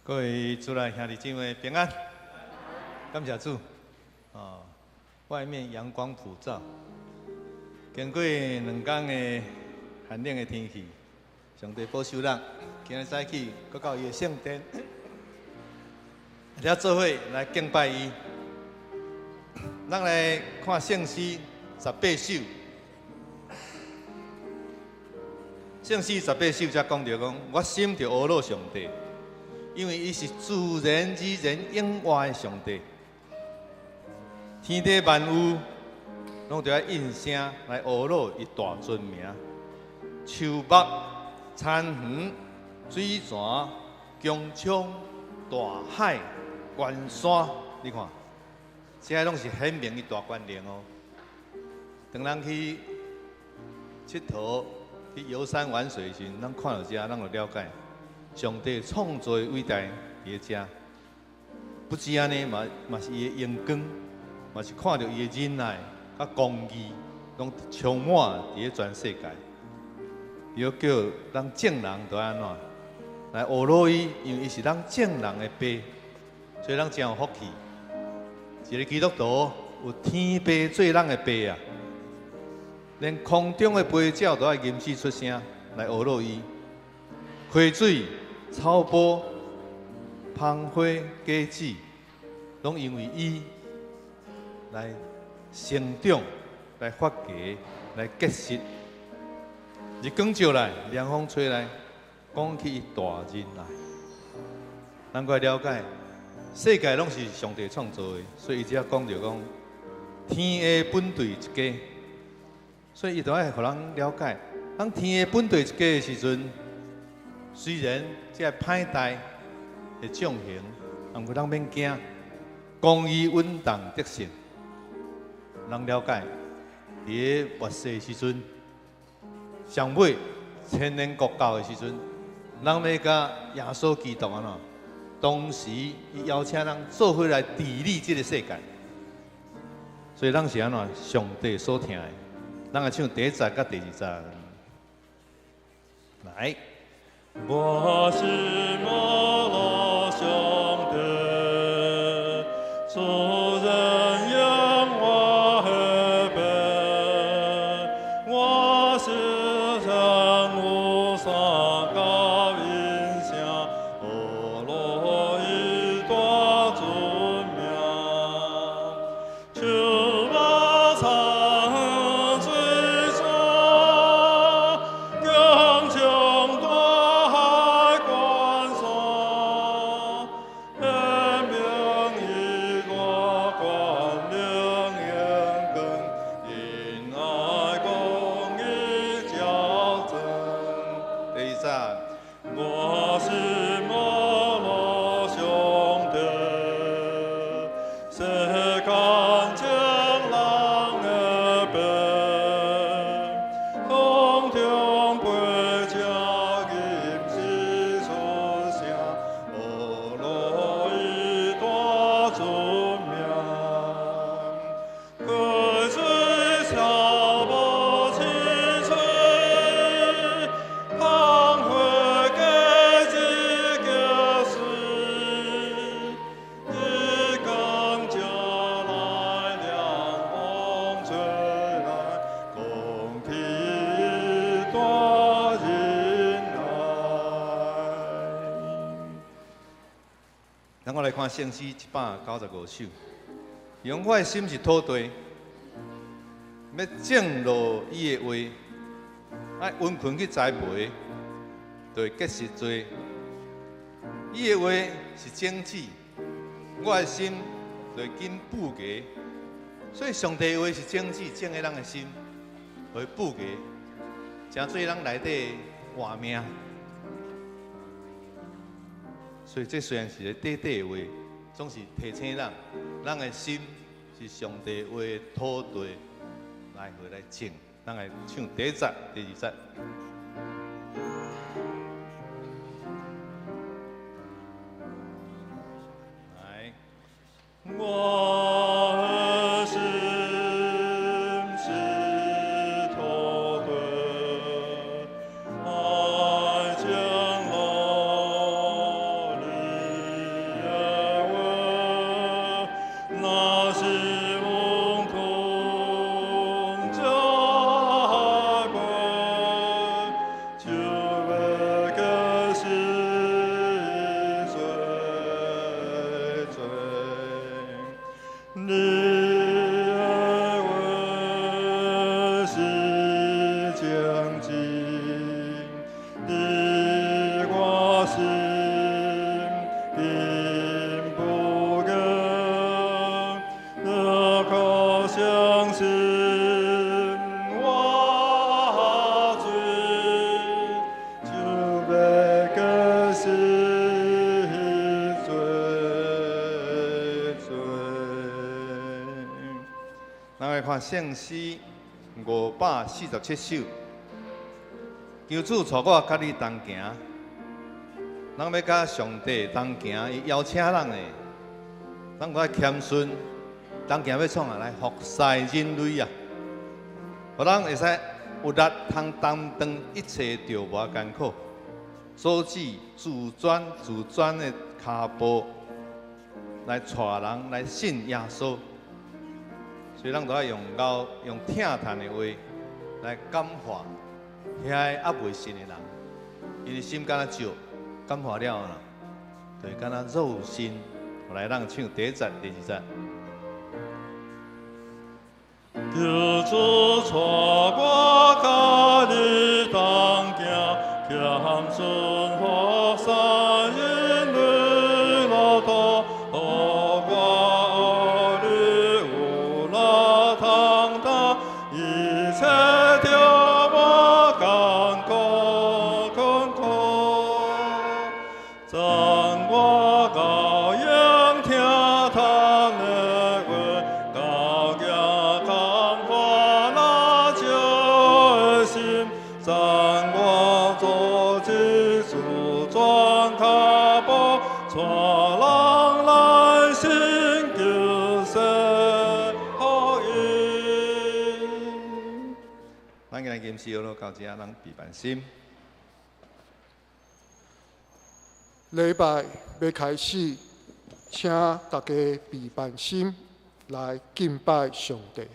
各位主內兄弟姊妹平安，感謝主。哦，外面陽光普照，經過2天的寒冷的天氣，上帝保守咱，今日早起閣到伊的聖殿，來做伙來敬拜伊。咱來看聖詩十八首，聖詩十八首才講著講，我心就阿樂上帝。因為伊是自然而然永活的上帝，天地萬有攏著愛應聲來阿樂伊大尊名。樹木、田園、水泉、穹蒼、大海、關山，你看，這些攏是顯明伊大權能哦。當咱去𨑨迌、去遊山玩水時，咱看著這，咱就了解。上帝創造的偉大佇咧遮，不止按呢，嘛嘛是伊的榮光，嘛是看著伊的忍耐佮公義，攏充滿佇咧全世界。伊閣叫咱眾人都按怎來阿樂伊，因為伊是咱眾人的爸，所以咱真有福氣。一個基督徒有天爸做咱的爸啊，連空中的飛鳥都愛吟詩出聲來阿樂伊。溪水、草坡、芳花、果子，攏因為伊來成長、來發芽、來結實。日光照來，涼風吹來，講起伊大仁愛。咱閣了解，世界攏是上帝創造的，所以伊才講著講天下本對一家，所以伊就愛予人了解，當天下本對一家的時陣。雖然這個歹代會進行，毋過咱免驚，公義穩當得勝。人了解，佇咧末世時陣，上尾千年國到的時陣，咱欲佮耶穌基督按怎？同時伊邀請咱做伙來治理這個世界。所以咱是按怎？上帝所疼的，咱來唱第一節佮第二節。來。我心阿樂上帝，自然永活的爸，我心上有三甲應聲，阿樂伊大尊名，樹木田園水泉，穹蒼大海關山，顯明伊大權能榮光，仁愛公義照真。第二節。我心阿樂上帝，世間眾人的爸，空中飛鳥吟詩出聲，阿樂伊大尊名。溪水草木青翠，芳花果子結穗，日光照來，涼風吹來，講起伊大仁愛。咱閣來看聖詩195首，用我的心是土地，欲種落伊的話，愛殷勤去栽培，就會結實濟。伊的話是種子，我的心就會緊布芽。所以上帝的話是種子，種佇咱的心，會布芽，成做咱內底活命。所以這雖然是個短短的話，總是提醒咱，咱的心是上帝話的土地，來回來種。咱來唱第一節、第二節。來，我的心是土地，愛種落你看圣诗547首，求主带我佮你同行。咱欲佮上帝同行，伊邀请咱的，咱爱谦逊，同行欲创啥？来服侍人类啊！予咱会使有力通担当一切著磨艰苦，阻止自转自转的跤步，来带人来信耶稣。所以咱都爱用𠢕用疼叹的话来感化遐个犹未信的人，𪜶的心敢若石，感化了啦，就会敢若肉心。来，咱唱第一节、第二节。求主带我佮你同行，谦逊服侍人类路途，予我学你有力通担一切著磨艰苦困苦，赞我𠢕用疼叹的话，教囝感化那石的心，赞我阻止自转跤步，带人来信救世福音。咱今日金诗学到遮，咱闭万心。礼拜欲开始，请大家闭万心来敬拜上帝。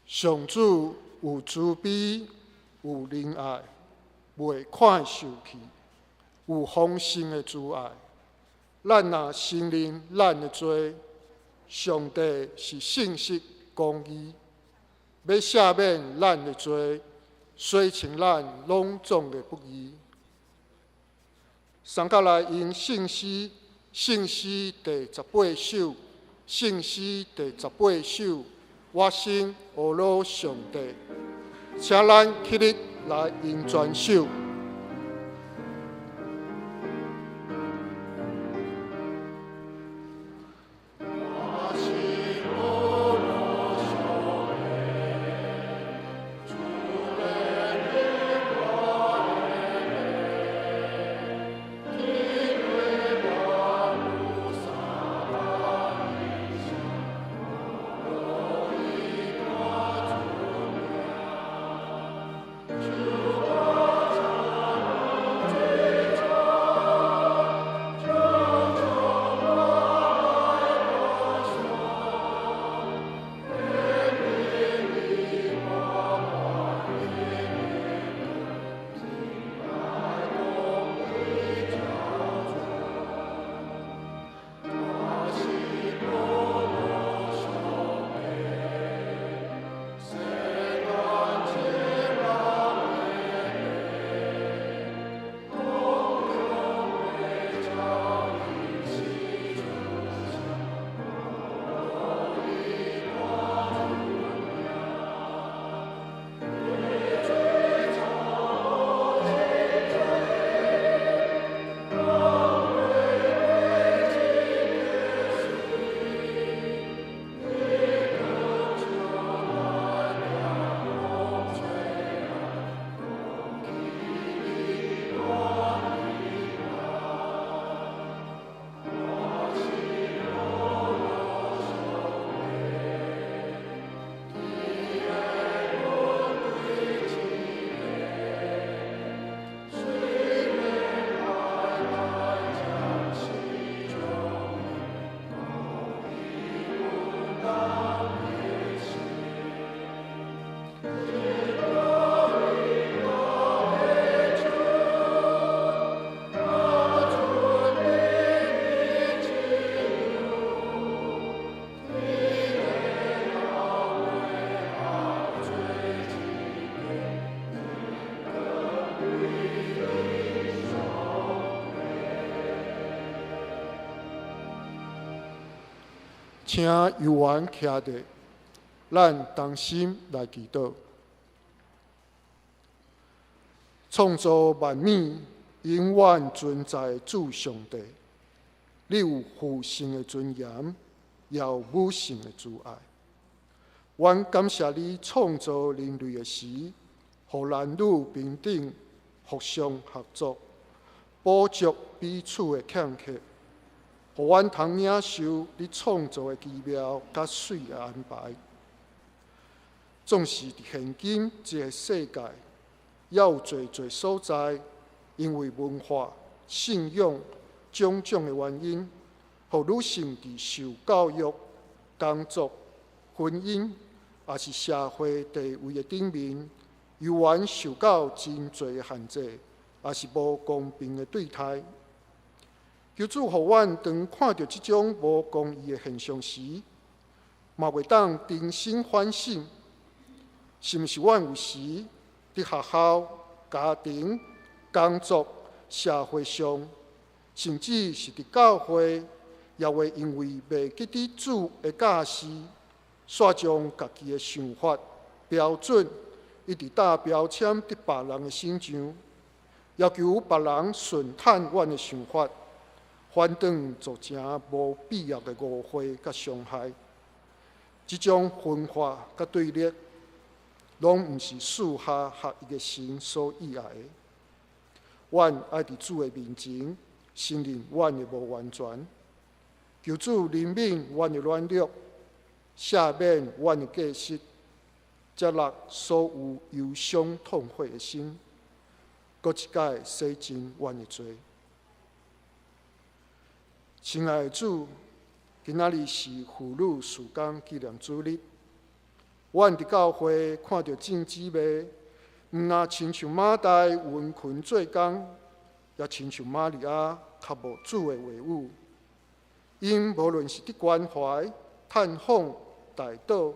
上主有慈悲，有仁爱，袂快受气，有丰盛的慈爱。咱若承认咱的罪，上帝是信实公义，欲赦免咱的罪，洗清咱拢总的不义。送过来用圣诗，圣诗第18首，圣诗第18首。我心呵咾上帝，请咱起立来咏全首。主。請猶原徛著，咱同心來祈禱。創造萬物、永遠存在的主上帝，你有父神的尊嚴，也有母神的慈愛。阮感謝你創造人類的時，予男女平等，互相合作，補足彼此的欠缺，予阮通領受你創造的奇妙佮媠的安排。縱使佇現今這个世界，猶有濟濟所在，因為文化、信仰種種的原因，予女性佇受教育、工作、婚姻，抑是社會地位的頂面，猶原受到真濟的限制，抑是無公平的對待。求主予阮當看著這種無公義的現象時，嘛袂當重新反省，是毋是阮有時佇學校、家庭、工作、社會上，甚至是佇教會，也會因為袂記得主的教示，煞將家己的想法、標準，一直貼標籤佇別人的身上，要求別人順趁阮的想法，反轉造成無必要的誤會佮傷害。這種分化佮對立，攏毋是四下合一的神所意愛的。阮愛佇主的面前承認阮的無完全，求主憐憫阮的軟弱，赦免阮的過失，接納所有憂傷痛悔的心，閣一擺洗淨阮的罪。親愛的主，今仔日是婦女事工紀念主日。阮佇教會看著眾姊妹，毋若親像馬大殷勤做工，也親像瑪利亞較無主的話語。𪜶無論是佇關懷、探訪、代禱，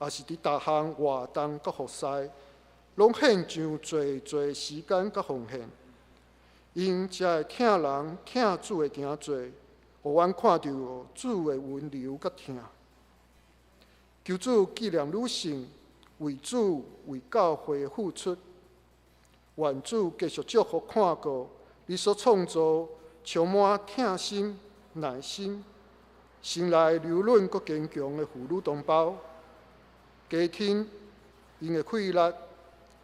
抑是佇逐項活動佮服侍，攏獻上濟濟時間佮奉獻。𪜶遮的疼人、疼主的行做，予阮看著主的溫柔佮疼。求主紀念女性為主、為教會的付出，願主繼續祝福看顧你所創造充滿疼心、耐心、心內柔軟閣堅強的婦女同胞，加添𪜶的氣力，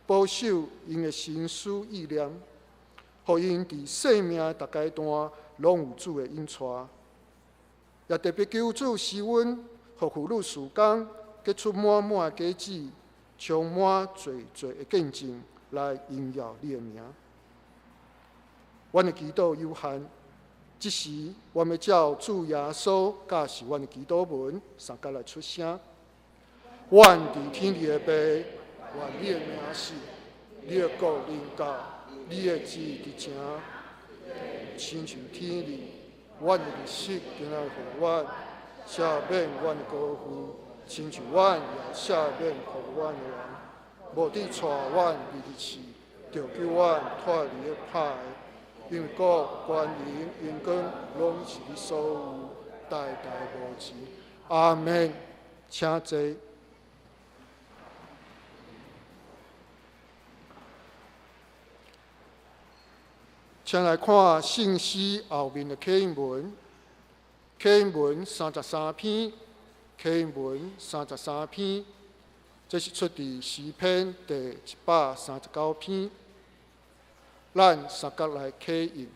保守𪜶的心思意念，予𪜶佇生命的逐階段攏有主的引帶。也特別求主施恩，予婦女事工結出滿滿的果子，充滿濟濟的見證，來榮耀你的名。阮的祈禱有限，這時阮欲照主耶穌教示阮的祈禱文，相佮來出聲。阮佇天裡的父，願你的名聖，你的國臨到，你的旨意佇成，親像天裡，阮的日食今仔日予阮，赦免阮的過犯，親像阮也赦免予阮的人，無得帶阮入去試，著救阮脫離彼歹的。因為國、權榮、榮光，攏是你所有，代代無盡。阿們，請坐。請來看聖詩後面的啟應文，啟應文三十三篇，啟應文三十三篇，這是出自詩篇第139篇。咱相佮來啟應。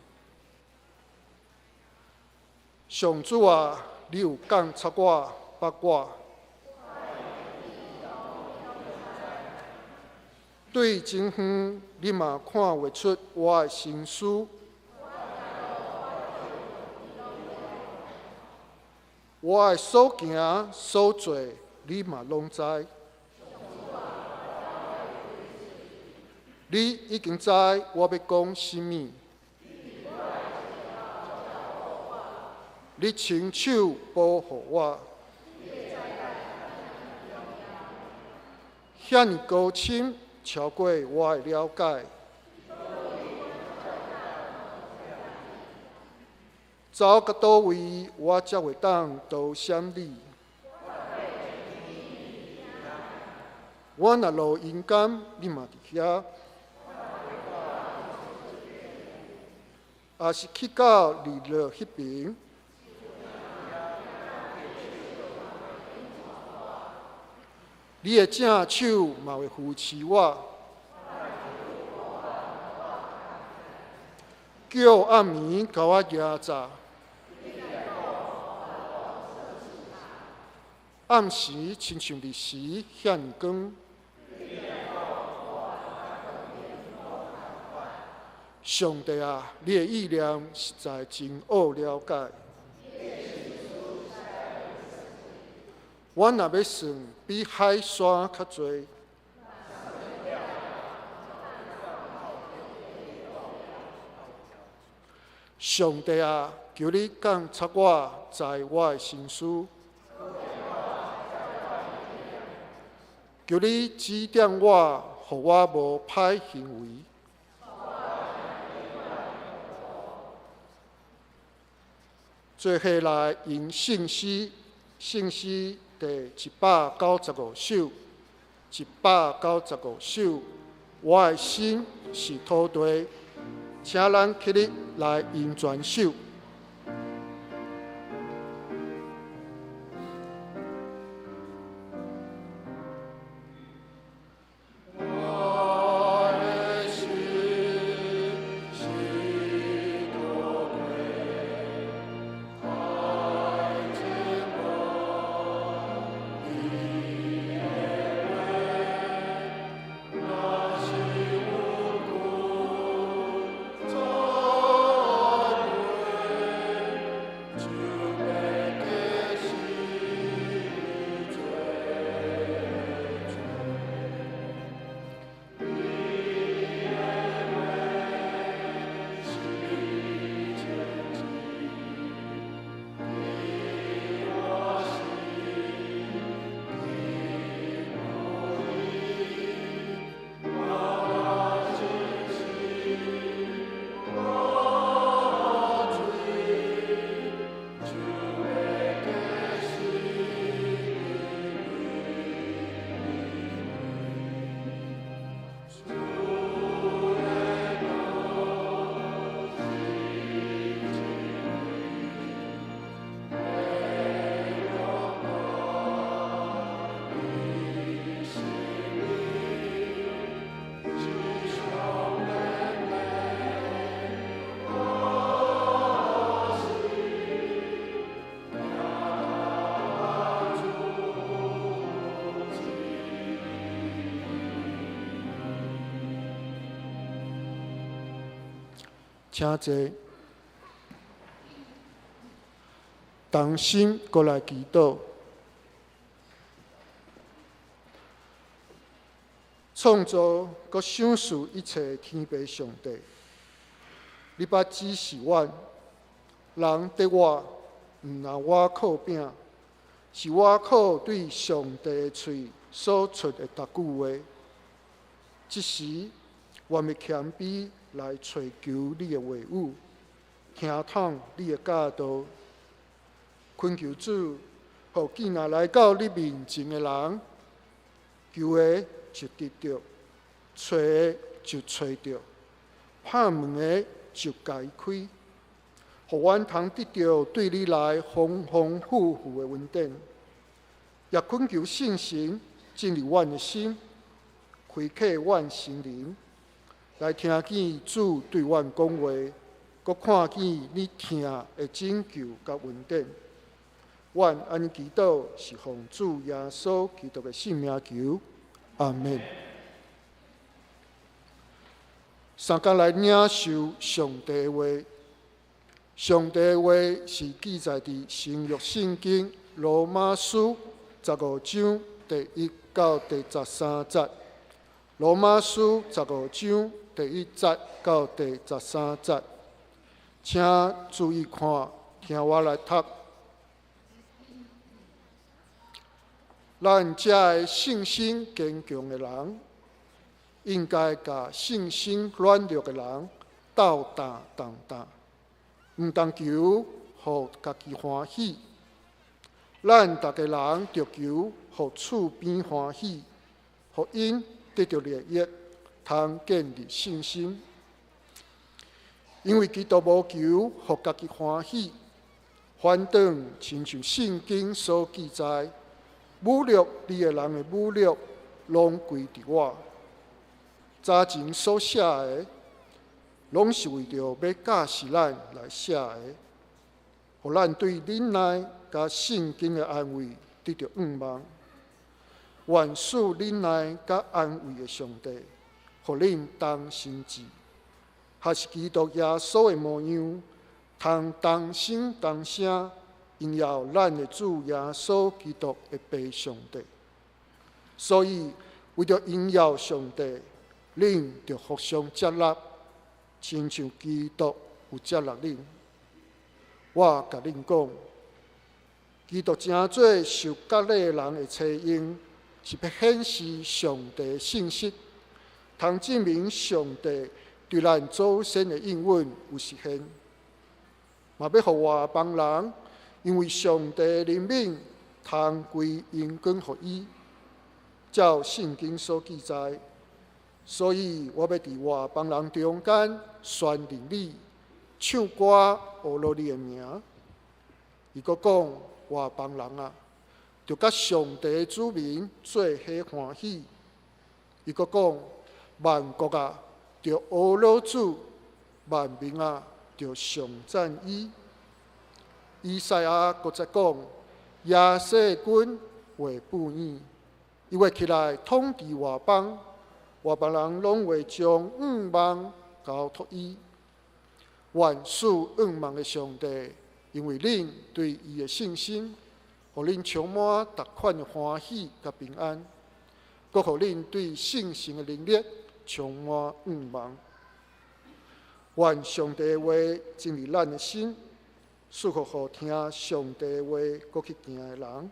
上主啊，你有監察我，捌我。對真遠，你嘛看會出我的心思。我的所行所做，你嘛攏知。你已經知我欲講啥物。你親手保護我，遐爾高深，超過我的了解。走到佗位，我才會當逃閃你？我若落陰間，你嘛佇遐；抑是去到日落彼爿，你的正手嘛會扶持我。叫暗暝共我蜈紮，暗時親像日時遐爾光。上帝啊，你的意念實在真奧了解。我若欲算，比海沙較濟。上帝啊，求你監察我，知我的心思。求你指點我，予我無歹行為。做伙來吟聖詩，聖詩第195首，195首。我的心是土地，請咱起立來吟全首。請坐，同心閣來祈禱。創造閣賞賜一切的天父上帝，你捌指示阮，人得活，毋若倚靠餅，是倚靠對上帝的喙所出的逐句話。這時，我欲謙卑來揣求你的話語，聽通你的教導，懇求主，予見若來到你面前的人，求的就得著，揣的就揣著，拍門的就共伊開，予阮通得著對你來豐豐富富的恩典。也懇求聖神進入阮的心，開啟阮心靈，來聽見主對阮講話，閣看見你疼的拯救佮恩典。阮按呢祈禱，是奉主耶穌基督的聖名求，阿們。相仝來領受上帝的話，上帝的話是記載佇新約聖經羅馬書15章第1到第13節。羅馬書15章第1節到第13節，請注意看，聽我來讀。咱這个信心堅強的人，應該共信心軟弱的人鬥膽同擔，毋通求予家己歡喜。咱逐家人著求予厝邊歡喜，予𪜶得著利益，通建立信心。因為基督無求予家己歡喜，反轉親像聖經所記載，侮辱你的人的侮辱，攏歸佇我。早前所寫的，攏是為著欲教示咱來寫的，予咱對忍耐佮聖經的安慰得著向望。願賜忍耐佮安慰的上帝，予恁同心志，合是基督耶穌的模樣，通同心同聲，榮耀咱的主耶穌基督的父上帝。所以，為著榮耀上帝，恁著互相接納，親像基督有接納恁。我共恁講，基督成做受割禮的人的差役，是欲顯示上帝的信實，通證明上帝對咱祖先的應允有實現，嘛欲予外邦人因為上帝的憐憫，通歸榮光予伊。照聖經所記載，所以我欲佇外邦人中間宣認你，唱歌呵咾你的名。伊閣講，外邦人啊，著佮上帝的子民做伙歡喜。伊閣講，萬國啊，著呵咾主；萬民啊，著頌讚伊。以賽亞閣再講，耶西的根會布影，伊會起來統治外邦，外邦人攏會將向望交託伊。願賜向望的上帝，因為恁對伊的信心，予恁充滿逐款的歡喜佮平安，閣予恁對聖神的能力充滿向望。願上帝的話進入咱的心，賜福予聽上帝的話閣去行的人。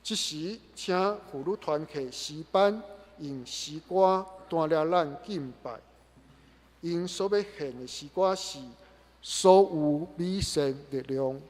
這時，請婦女團契詩班用詩歌帶領咱敬拜。𪜶所欲獻的詩歌是所有美善力量。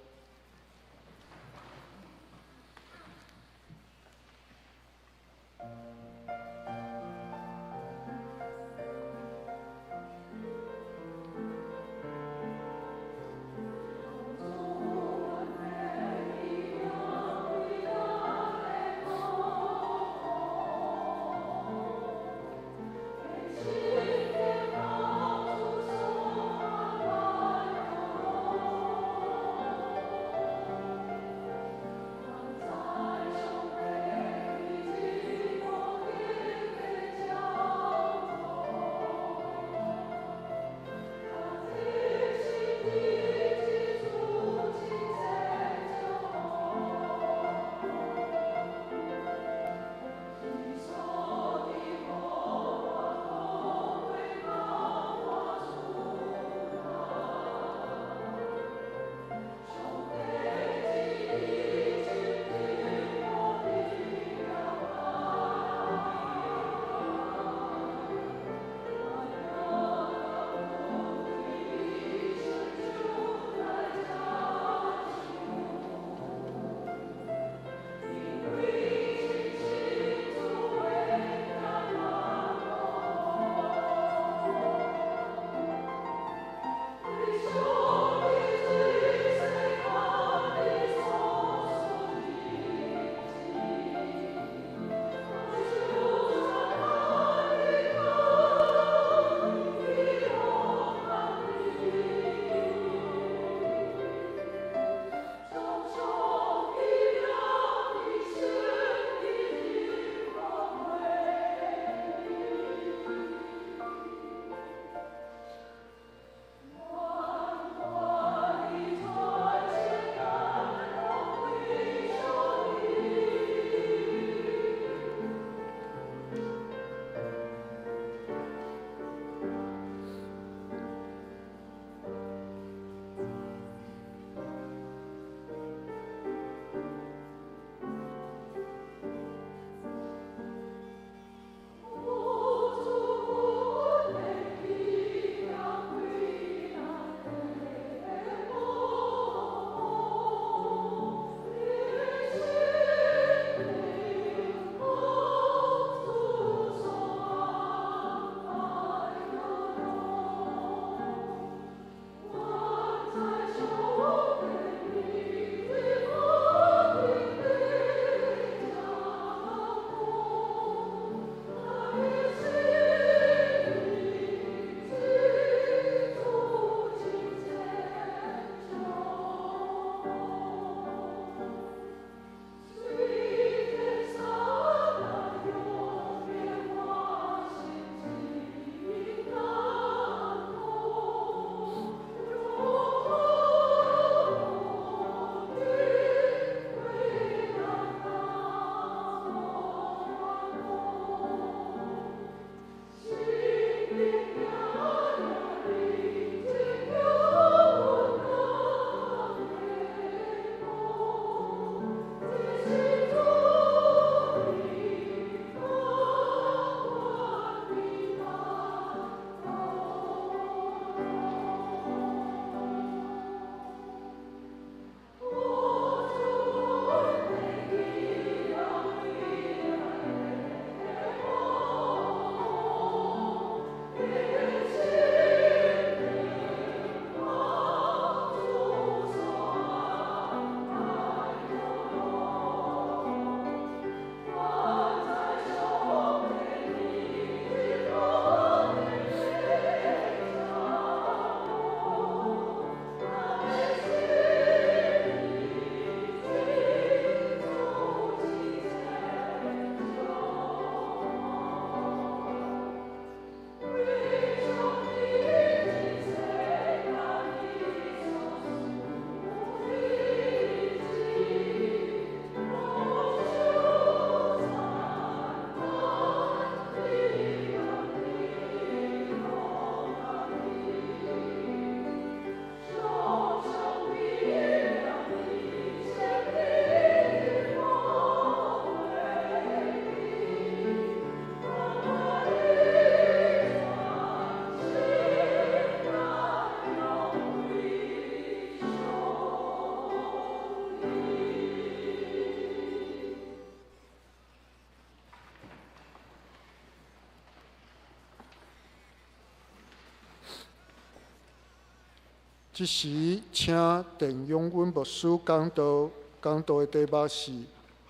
這時，請鄧永穩牧師講道，講道的題目是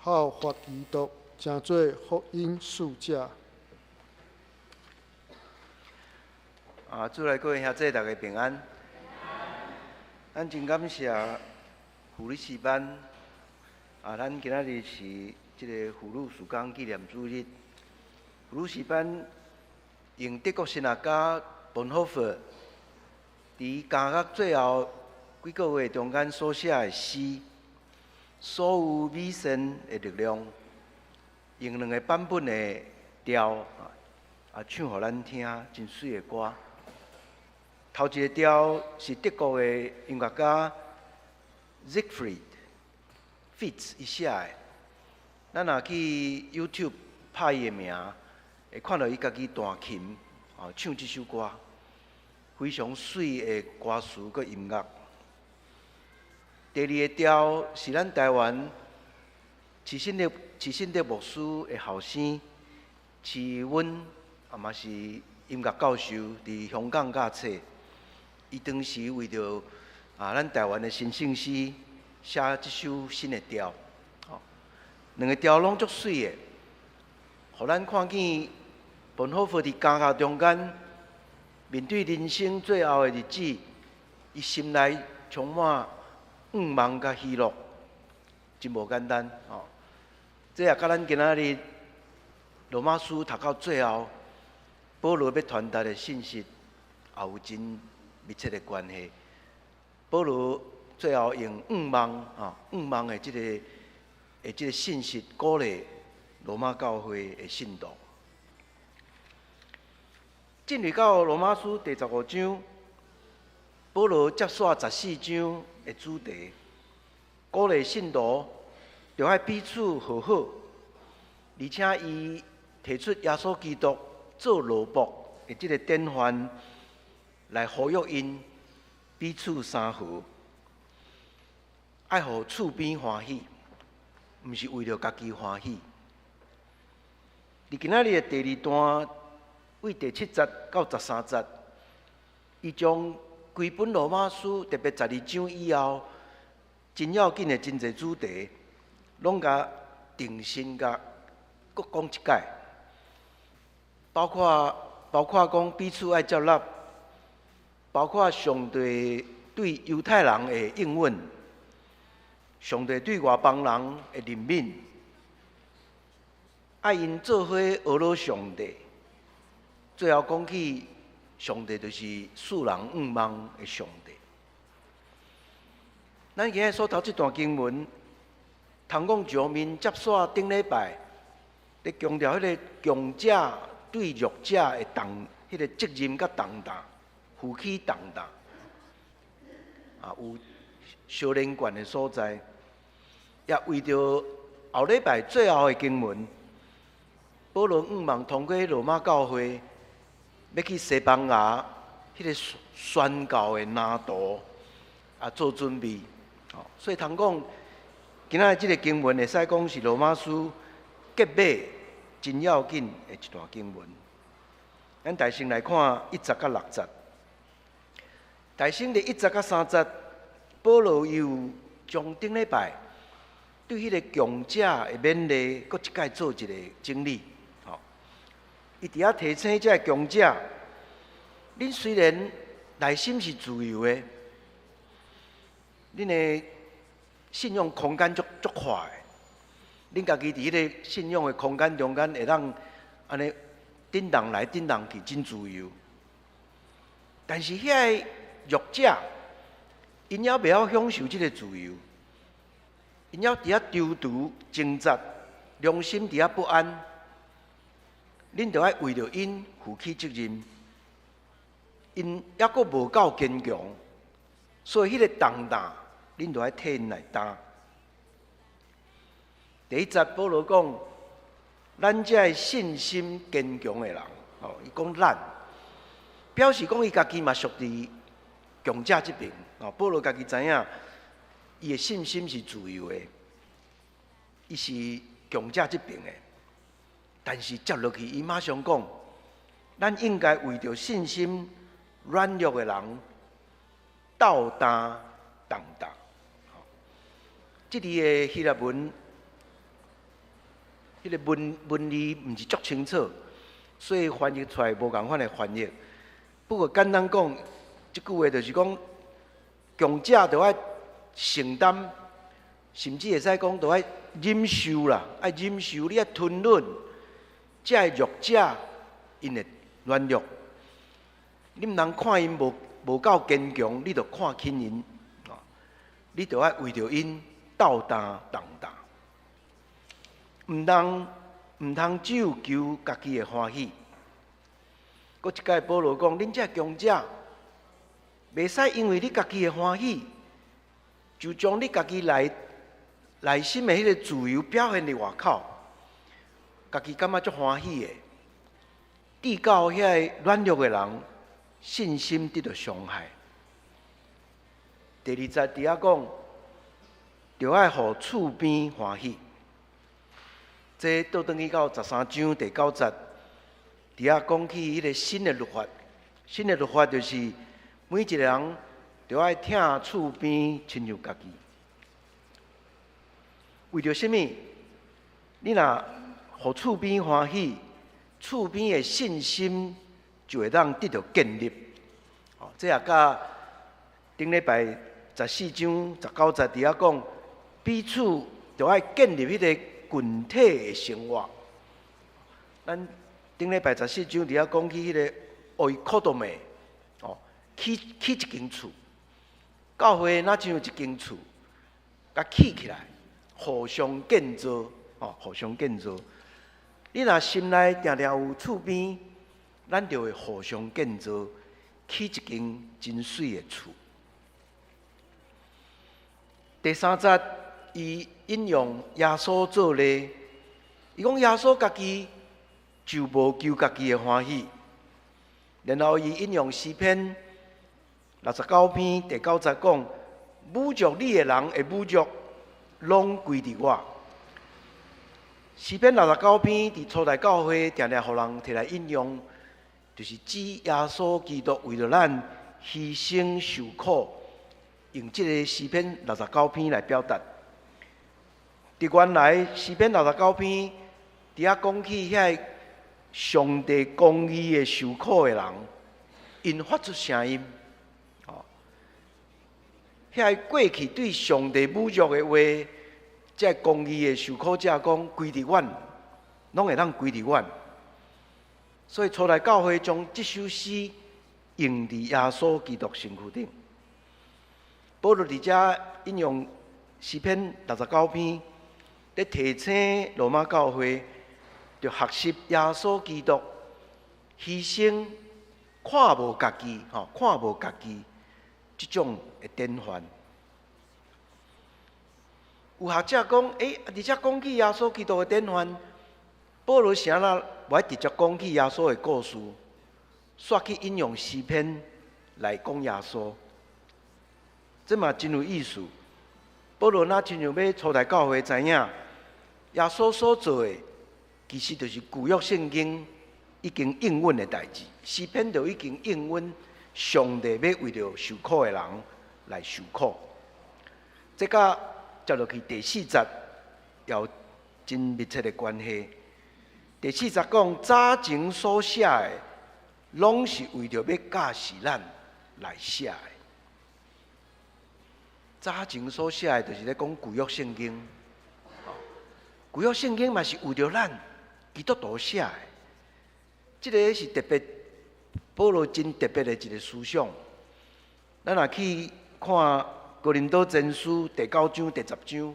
效法基督，成做福音使者。啊，主內各位兄弟，大家平安。咱真感謝護理師班。啊，咱今仔日是這个婦女事工紀念主日。護理師班用德國神學家本霍夫佇監獄最後幾个月中間所寫的詩，所有美善的力量，用兩个版本的調啊，唱予咱聽，真媠的歌。頭一个調是德國的音樂家 Siegfried Fitz 伊寫的。咱若去 YouTube 拍伊的名，會看到伊家己彈琴，哦，唱這首歌，非常媠的歌詞佮音樂。第二個調是咱台灣徐信德牧師的後生徐溫，啊嘛是音樂教授，佇香港教冊。伊當時為著啊，咱台灣的新聖詩寫這首新的調，吼，兩個調攏足媠的，予咱看見本霍夫佇監獄中間面對人生最後的日子，伊心內充滿向望佮喜樂，真無簡單吼。這也佮咱今仔日羅馬書讀到最後，保羅欲傳達的信息也有真密切的關係。保羅最後用向望啊，向望的這個信息鼓勵羅馬教會的信徒。進入到羅馬書第15章，保羅接續14章的主題，鼓勵信徒著愛彼此和好，而且伊提出耶穌基督做蘿蔔的這个典範，來呼籲𪜶彼此相和，愛予厝邊歡喜，毋是為著家己歡喜。佇今仔日的第二段，對第7節到13節，伊將規本羅馬書，特別12章以後，真要緊的真濟主題，攏共重新共閣講一擺，包括講彼此愛接納，包括上帝對猶太人的應允，上帝對外邦人的憐憫，愛𪜶做伙學樂上帝。最後講起，上帝就是賜人向望的上帝。咱今日所讀這段經文，通講上面接續頂禮拜，咧強調彼个強者對弱者的重，彼个責任佮重擔，負起重擔，啊，有相連貫的所在，也為著後禮拜最後的經文，保羅向望通過羅馬教會，欲去西班牙彼个宣教的藍圖啊做準備。所以通講，今仔日這个經文會使講是羅馬書結尾真要緊的一段經文。咱大先來看1節到6節。大先佇1節到3節，保羅又將頂禮拜對彼个強者的勉勵，閣一擺做一個整理。吼，伊佇遐提醒這个強者，恁雖然內心是自由的，恁的信仰空間足足闊的，恁家己佇彼个信仰的空間中間會當按呢振動來振動去，真自由。但是遐个弱者，𪜶猶袂曉享受這个自由，𪜶猶佇遐躊躇掙扎，良心佇遐不安。恁著愛為著𪜶負起責任，𪜶猶閣無夠堅強，所以彼个重擔，恁著愛替𪜶來擔。第1節保羅講，咱這个信心堅強的人，哦，伊講咱，表示講伊家己嘛屬佇強者這邊。哦，保羅家己知影，伊的信心是自由的，伊是強者這邊的。但是接落去，伊馬上講，咱應該為著信心軟弱的人。鬥擔重擔。這裡的希臘文，彼個文文字毋是足清楚，所以翻譯出來無仝款的翻譯。不過簡單講，這句話就是講，強者著愛承擔，甚至會使講著愛忍受啦，愛忍受，你愛吞忍，這个弱者𪜶的軟弱。你毋通看𪜶無夠堅強，你就看輕𪜶，你著愛為著𪜶鬥擔重擔，毋通只有求家己的歡喜。閣一擺保羅講，恁這強者，袂使因為你家己的歡喜，就將你家己內心的彼個自由表現佇外口，家己感覺足歡喜的，致到遐个軟弱的人信心得著傷害。第二節佇遐講，著愛予厝邊歡喜。這倒轉去到13章第9節，佇遐講起彼個新的律法。新的律法就是每一個人著愛疼厝邊親像家己。為著啥物？你若予厝邊歡喜，厝邊的信心就會當得著建立。哦，這也佮頂禮拜14章19節佇遐講，彼此著愛建立彼個群體的生活。咱頂禮拜十四章佇遐講起彼個 oikodome，哦，起一間厝，教會若像一間厝，共起起來，互相建造，哦，互相建造。你若心內定定有厝邊，咱就會互相建造，起一間真媠的厝。第三節，伊引用耶穌做例，伊講耶穌家己就無求家己的歡喜。然後伊引用詩篇69篇第9節講：侮辱你的人的侮辱，攏歸佇我。詩篇六十九篇佇初代教會定定予人提來引用，就是指耶穌基督為著咱犧牲受苦，用這個詩篇六十九篇來表達。佇原來詩篇六十九篇，佇遐講起遐個上帝公義的受苦的人，𪜶發出聲音，哦，遐個過去對上帝侮辱的話，這個公義的受苦者講，歸佇阮，攏會當歸佇阮。所以初代教會將這首詩用佇耶穌基督身軀頂。保羅佇遮引用詩篇六十九篇，咧提醒羅馬教會，著學習耶穌基督犧牲，看無家己，吼，看無家己這種的典範。有學者講，欸，佇遮講起耶穌基督的典範，保羅啥啦無愛直接講起耶穌的故事，煞去引用詩篇來講耶穌，這嘛真有意思。保羅若親像欲初代教會知影，耶穌所做的，其實就是舊約聖經已經應允的代誌，詩篇就已經應允上帝欲為著受苦的人來受苦。這佮接落去第四節有真密切的關係。第四節講早前所寫的，攏是為著欲教示咱來寫的。早前所寫的，就是咧講舊約聖經。舊約聖經嘛是為著咱基督徒寫的。這个是特別保羅真特別的一个思想。咱若去看哥林多前書第九章、第十章，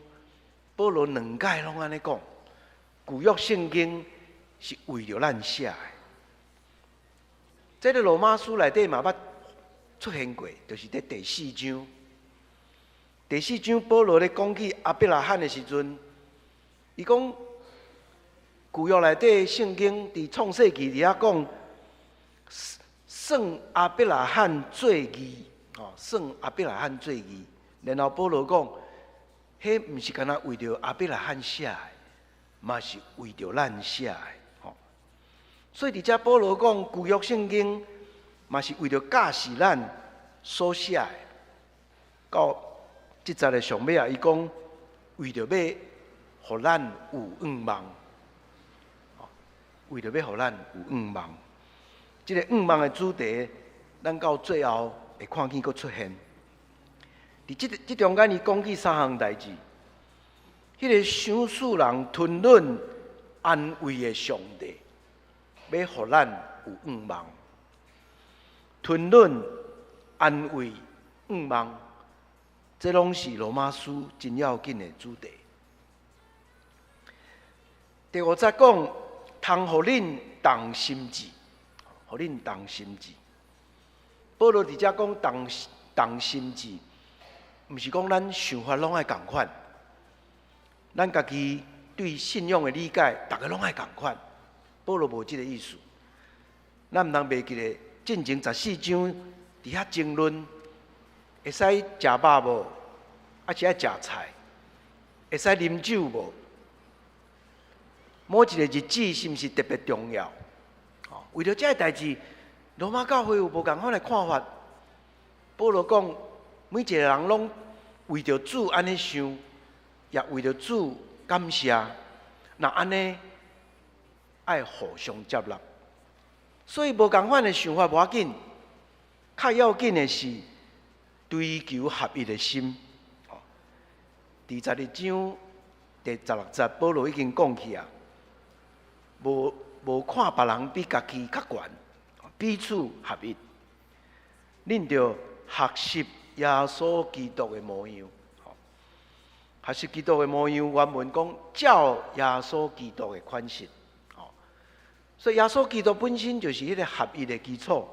保羅兩擺攏按呢講，舊約聖經是為著咱寫的。這个羅馬書內底嘛捌出現過，就是佇第四章。第四章保羅咧講起亞伯拉罕的時陣，伊講舊約內底聖經佇創世記佇遐講，算亞伯拉罕做義，哦，算亞伯拉罕做義。然後保羅講，彼毋是干焦為著亞伯拉罕寫的，嘛是為著咱寫的，吼。所以佇遮保羅講舊約聖經嘛是為著教示咱所寫的。到這節的上尾啊，伊講為著欲予咱有向望，為著欲予咱有向望。這个向望的主題，咱到最後會看見閣出現。佇這這中間，伊講起三項代誌。彼个賞賜人吞忍安慰的上帝，欲予咱有向望。吞忍、安慰、向望，這攏是羅馬書真要緊的主題。第五節講，通予恁同心志，予恁同心志。保羅佇遮講同同心志，毋是講咱想法攏愛仝款，咱家己對信仰的理解，逐个攏愛仝款。保羅無這个意思。咱毋通袂記得，進前十四章佇遐爭論，會使食肉無？抑是愛食菜？會使啉酒無？某一个日子是毋是特別重要？為著這个代誌，羅馬教會有無仝款的看法。保羅講，每一个人攏為著主按呢想，也為著主感謝。若按呢，愛互相接納。所以無仝款的想法無要緊，較要緊的是追求合一的心。佇12章第16節，保羅已經講去啊，無無看別人比家己較懸，彼此合一。恁著學習耶穌基督的模樣。學習基督的模樣，原文講照耶穌基督的款式。所以耶穌基督本身就是彼个合一的基礎。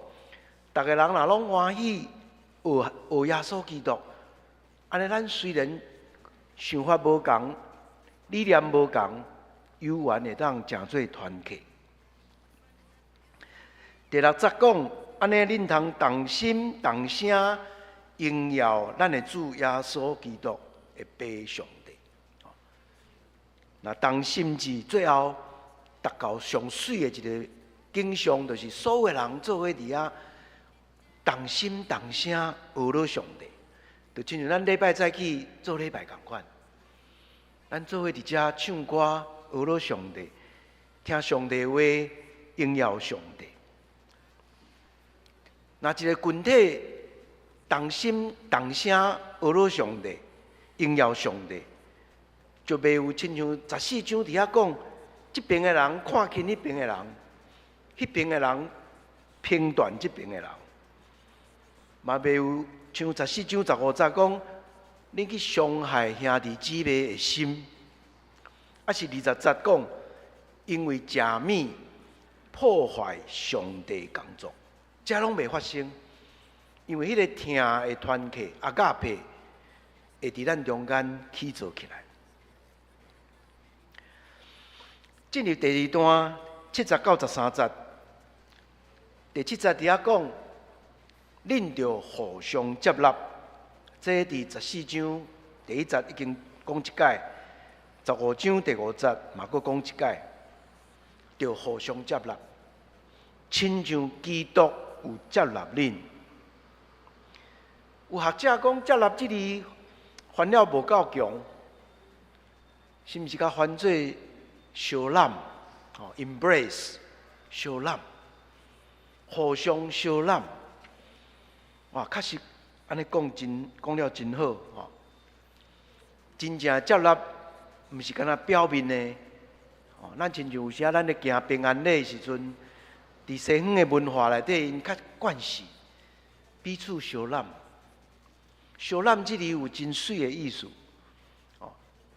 逐个人若攏歡喜學學耶穌基督，按呢咱雖然想法無仝，理念無仝，猶原會當成做團契。第六節講，按呢恁通同心同聲榮耀咱的主耶穌基督的父上帝。若同心志最後達到上媠的一个景象，就是所有人做伙佇遐同心同聲呵咾上帝，就親像咱禮拜早起做禮拜仝款，咱做伙佇遮唱歌呵咾上帝，聽上帝話，榮耀上帝。若一个群體同心同聲呵咾上帝，榮耀上帝，就袂有親像十四章佇遐講，這邊的人看輕彼邊的人，彼邊的人評斷這邊的人，嘛袂有像十四章15節講，恁去傷害兄弟姊妹的心，抑是20節講，因為食物破壞上帝工作，這攏袂發生，因為彼个疼的團契阿加佩會佇咱中間起做起來。進入第二段7節到13節，第七節佇遐講，恁著互相接納。這佇十四章第一節已經講一擺，15章第五節嘛閣講一擺，著互相接納，親像基督有接納恁。有學者講接納這字翻了無夠強，是毋是共翻做相攬？哦，embrace 相攬，互相相攬。哇，確實按呢講真講了真好吼。真正接納，毋是干焦表面的。哦，咱親像有時仔咱咧行平安禮的時陣，佇西方的文化內底，𪜶較慣勢彼此相攬。相攬這字有真媠的意思，哦，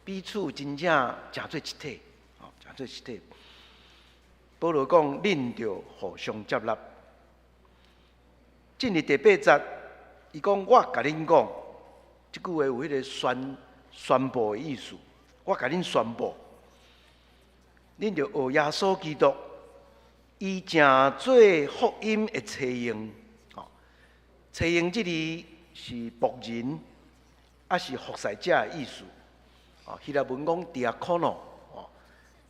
彼此真正成做一體，哦，成做一體。保羅講，恁著互相接納。進入第八節，伊講我共恁講，這句話有彼个宣宣布的意思。我共恁宣布，恁著學耶穌基督，伊成做福音的冊用。哦，冊用這字是僕人，抑是服侍者的意思。哦，希臘文講 diakono，哦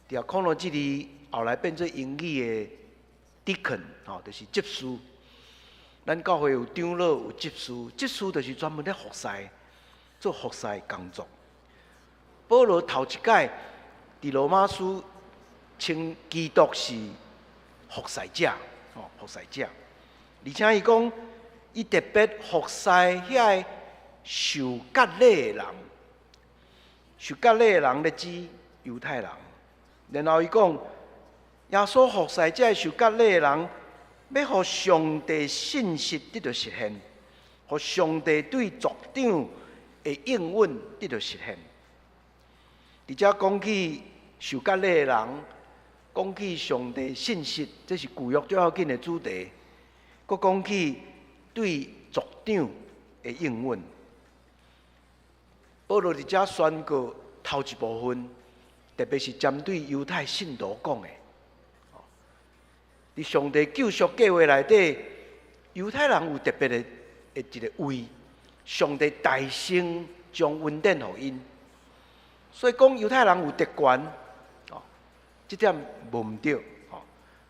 ，diakono 這字後來變做英語的 deacon，哦，就是執事。咱教會有長老有執事，執事就是專門咧服侍。做服侍的工作。保羅頭一擺佇羅馬書稱基督是服侍者，哦，服侍者，而且伊講伊特別服侍遐個受割禮的人，受割禮的人咧指猶太人。然後伊講，耶穌服侍這个受割禮的人，欲予上帝信實得著實現，予上帝對族長的應允得著實現。佇遮講起受割禮的人，講起上帝信實，這是舊約最要緊的主題。閣講起對族長的應允，保羅佇遮宣告頭一部分，特別是針對猶太信徒講的。佇上帝救贖計劃內底，猶太人有特別的一个位，上帝大先將恩典予𪜶，所以講猶太人有特權，哦，這點無毋對，哦。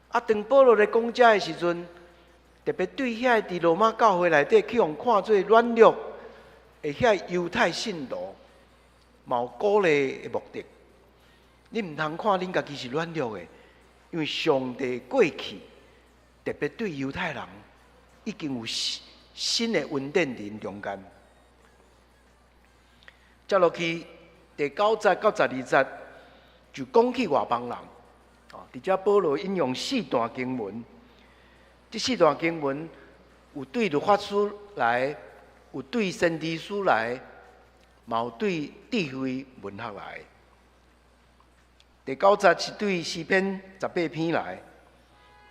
啊，當保羅咧講這的時陣，特別對遐个佇羅馬教會內底去予看做軟弱的遐猶太信徒，嘛有鼓勵的目的。你毋通看恁家己是軟弱的，因為上帝過去特別對猶太人已經有新的恩典佇𪜶中間。接落去第九節到十二節就講起外邦人。哦，佇遮保羅引用四段經文，這四段經文有對律法書來，有對先知書來，嘛有對智慧文學來。第九節是對詩篇十八篇來，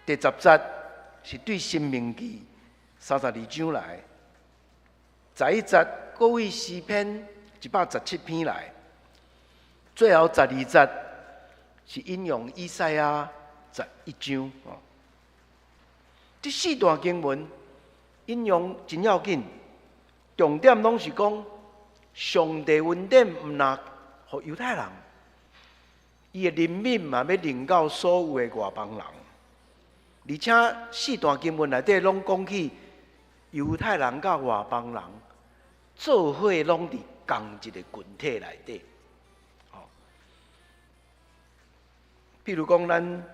第十節是對申命記32章來，11節閣對詩篇117篇來，最後十二節是引用以賽亞11章。哦，這四段經文引用真要緊，重點攏是講上帝恩典毋但予猶太人。伊的憐憫嘛，欲臨到所有的外邦人，而且四段經文內底攏講起猶太人佮外邦人做伙攏佇仝一个群體內底。哦，譬如講，咱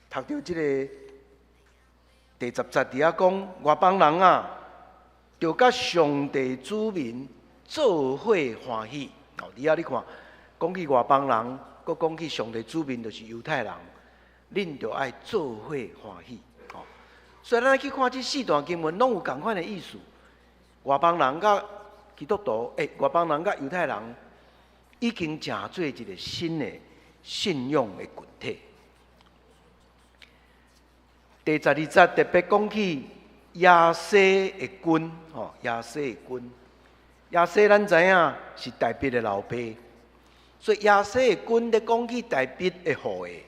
讀著這个第十節佇遐講，外邦人啊，著佮上帝子民做伙歡喜。哦，佇遐你看，講起外邦人。閣講起上帝子民，就是猶太人，恁著愛做伙歡喜。哦，所以咱去看這四段經文，攏有仝款的意思。外邦人佮基督徒，欸，外邦人佮猶太人，已經成做一个新的信仰的群體。第十二節特別講起耶西的根，吼，耶西的根，耶西咱知影是大衛的老爸。所以耶西的根咧講起大衛的後裔，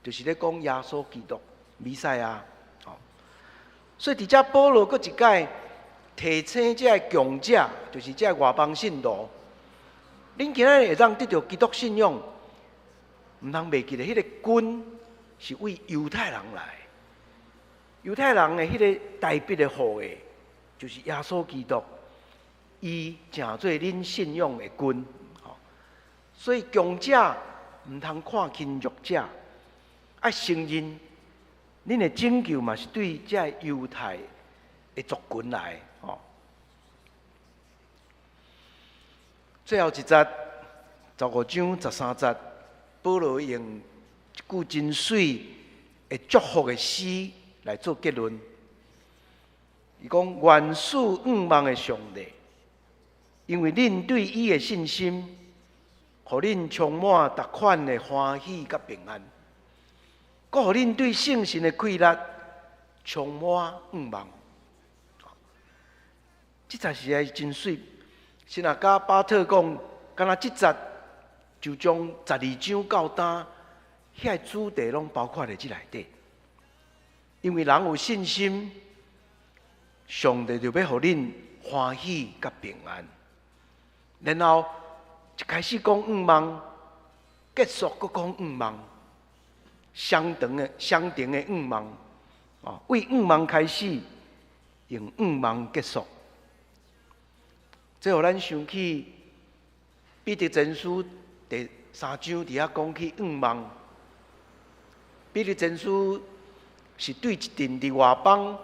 就是咧講耶穌基督、彌賽亞。哦，所以佇遮保羅閣一擺提醒這个強者，就是這个外邦信徒，恁今仔日會當得著基督信仰，毋通袂記得彼个根是為猶太人來，猶太人的彼个大衛的後裔，就是耶穌基督，伊成做恁信仰的根。所以強者毋通看輕弱者，愛承認恁的拯救嘛是對這个猶太的族群來。吼，最後一節15章13節，保羅用一句真媠的祝福的詩來做結論。伊講：願賜向望的上帝，因為恁對伊的信心，予恁充滿逐款的歡喜佮平安，閣予恁對聖神的氣力充滿向望。這節實在是真媠。神學家巴特講，敢若這節就將十二章到今遐个主題攏包括佇這內底。因為人有信心，上帝就欲予恁歡喜佮平安，然後。一開始講向望，結束閣講向望，相同的、相同的向望，哦，為向望開始，用向望結束。這予咱想起彼得前書第三章佇遐講起向望。彼得前書是對一陣佇外邦、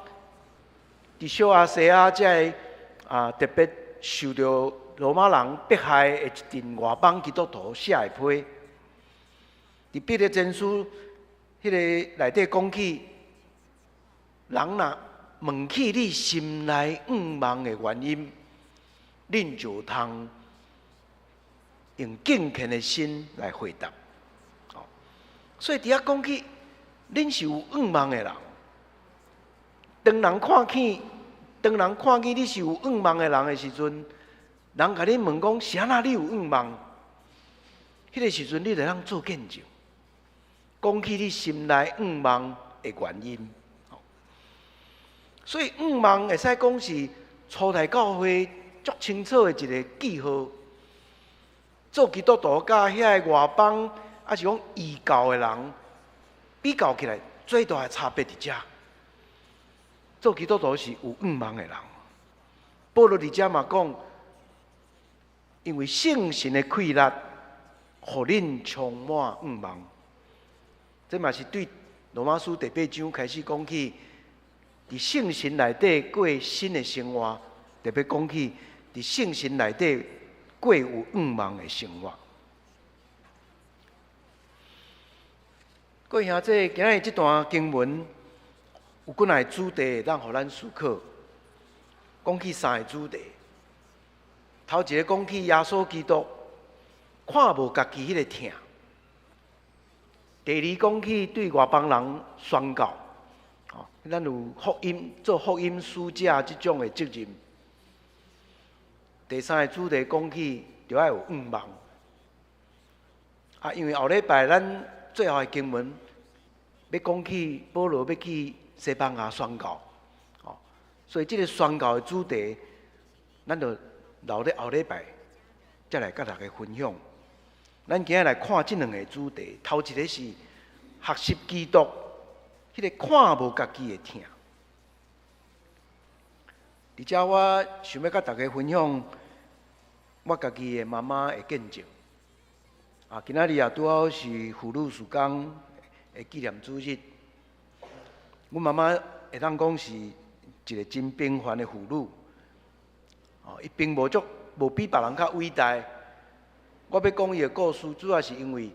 佇小亞細亞這个特別受著羅馬人迫害的一陣外邦基督徒寫的批。佇彼得前書彼個內底講起，人若問起你心內向望的原因，恁就通用敬虔的心來回答。所以佇遐講起，恁是有向望的人。當人看見你是有向望的人的時陣，人共你問講是按怎你有向望？彼個時陣你就通做見證，講起你心內向望的原因。所以向望會使講是初代教會足清楚的一個記號。做基督徒佮遐个外邦，抑是講異教的人比較起來，最大的差別佇遮。做基督徒是有向望的人。保羅佇遮嘛講，因為聖神的氣力，予恁充滿向望。這嘛是對羅馬書第八章開始講起，佇聖神內底過新的生活，特別講起佇聖神內底過有向望的生活。各位兄弟，今日這段經文有幾若個主題，會當予咱思考。講起三个主題，頭一个講起耶穌基督看無家己彼个疼；第二講起對外邦人宣告，咱有福音做福音使者這種的責任。第三个主題講起，著愛有向望。因為後禮拜咱最後的經文欲講起保羅欲去西班牙宣告，所以這个宣告的主題，咱就留咧後禮拜才來佮大家分享。咱今日來看這兩个主題，頭一个是學習基督，彼个看無家己的疼。佇遮我想欲佮大家分享我家己的媽媽的見證。今仔日也拄好是婦女事工的紀念主日。阮媽媽會當講是一个真平凡的婦女。伊並無足無比別人較偉大。我欲講伊的故事，主要是因為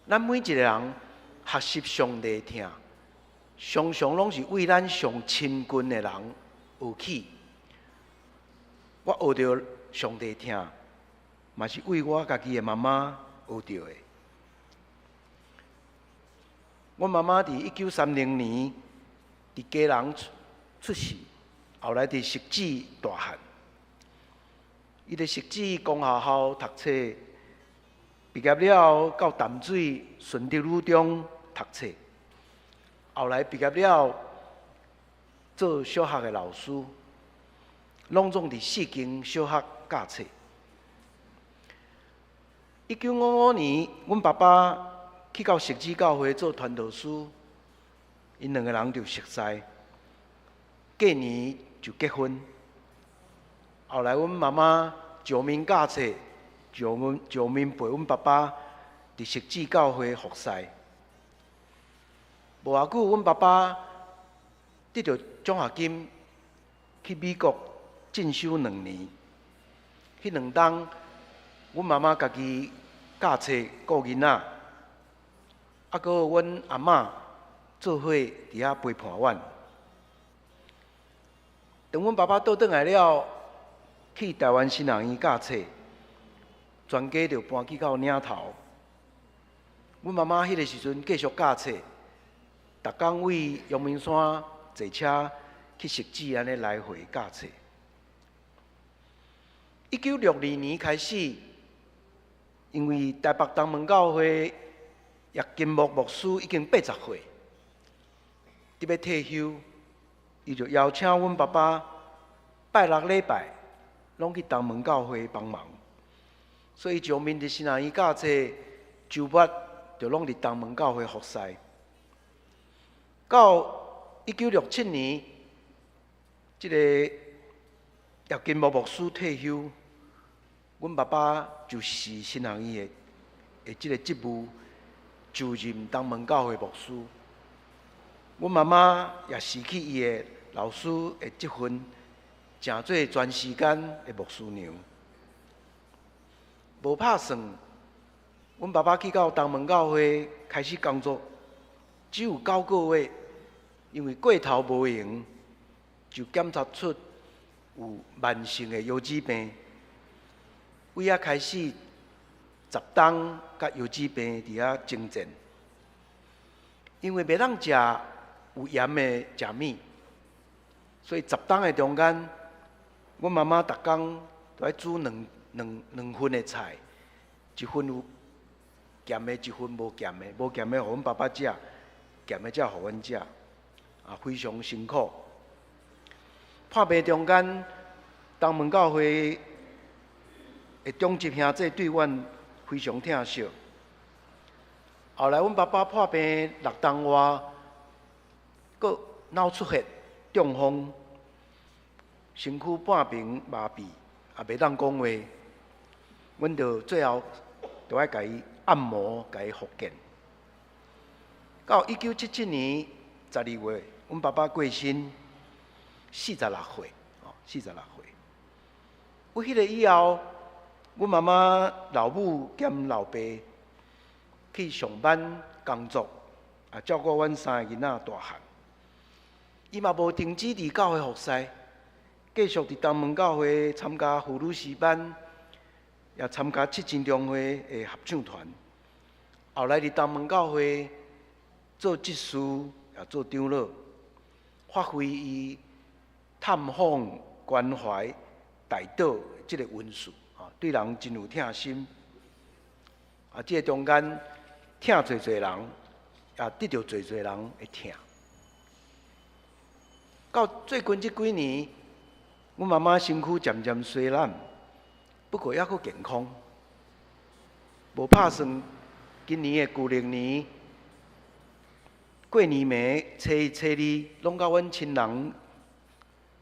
咱每一个人學習上帝疼，常常攏是為咱上親近的人學起。我學著上帝疼，嘛是為我家己的媽媽學著的。阮媽媽佇1930年佇基隆出世，後來佇汐止大漢。伊佇汐止公學校讀冊，畢業了後到淡水順德女中讀冊，後來畢業了做小學的老師，攏總佇四間小學教冊。1955年，阮爸爸去到汐止教會做傳道師，𪜶兩个人就熟似，隔年就結婚。後來阮媽媽上面教冊，上面陪阮爸爸佇汐止教會服侍。無偌久，阮爸爸得著獎學金去美國進修兩年。彼兩冬，阮媽媽家己教冊顧囡仔，閣有阮阿嬤做伙佇遐陪伴阮。當阮爸爸倒轉來了，去台灣神學院教冊，全家就搬去到嶺頭。阮媽媽彼个時陣繼續教冊，逐工為陽明山坐車去汐止按呢來回教冊。1962年開始，因為台北東門教會葉金木牧師已經80歲，得欲退休，伊就邀請阮爸爸拜六禮拜攏去東門教會幫忙，所以上面佇神學院教冊，週末就攏佇東門教會服侍。到1967年，這个葉金木牧師退休，阮爸爸就是神學院的這个職務，就任東門教會牧師。阮媽媽也辭去伊的老師的職份，成做全時間的牧師娘。無拍算，阮爸爸去到東門教會開始工作，只有9個月，因為過頭無閒，就檢查出有慢性的腰子病。為遐開始10冬佮腰子病佇遐征戰，因為袂當食有鹽的食物，所以10冬的中間，阮媽媽逐工都愛煮兩份的菜，一份有鹹的，一份無鹹的，無鹹的予阮爸爸食，鹹的才予阮食，啊，非常辛苦。破病中間，東門教會的長執兄弟對阮非常疼惜。後來，阮爸爸破病6冬外，閣腦出血、中風，身軀半邊麻痹，也袂當講話。阮就最後就愛共伊按摩，共伊復健。到1977年12月，阮爸爸過身，四十六歲，哦，四十六歲。為彼个以後，阮媽媽老母兼老爸去上班工作，啊，照顧阮三个囡仔大漢。伊嘛無停止佇教會服侍，繼續佇東門教會參加婦女詩班，也參加七前中會的合唱團。後來佇東門教會做執事，也做長老，發揮伊探訪、關懷、代禱這個恩賜，啊，對人真有疼心。啊，這個中間疼濟濟人，也得著濟濟人的疼。到最近這幾年，阮媽媽身軀漸漸衰懶，不過猶閣健康。無拍算，今年的舊曆年過年暝初一、初二，攏佮阮親人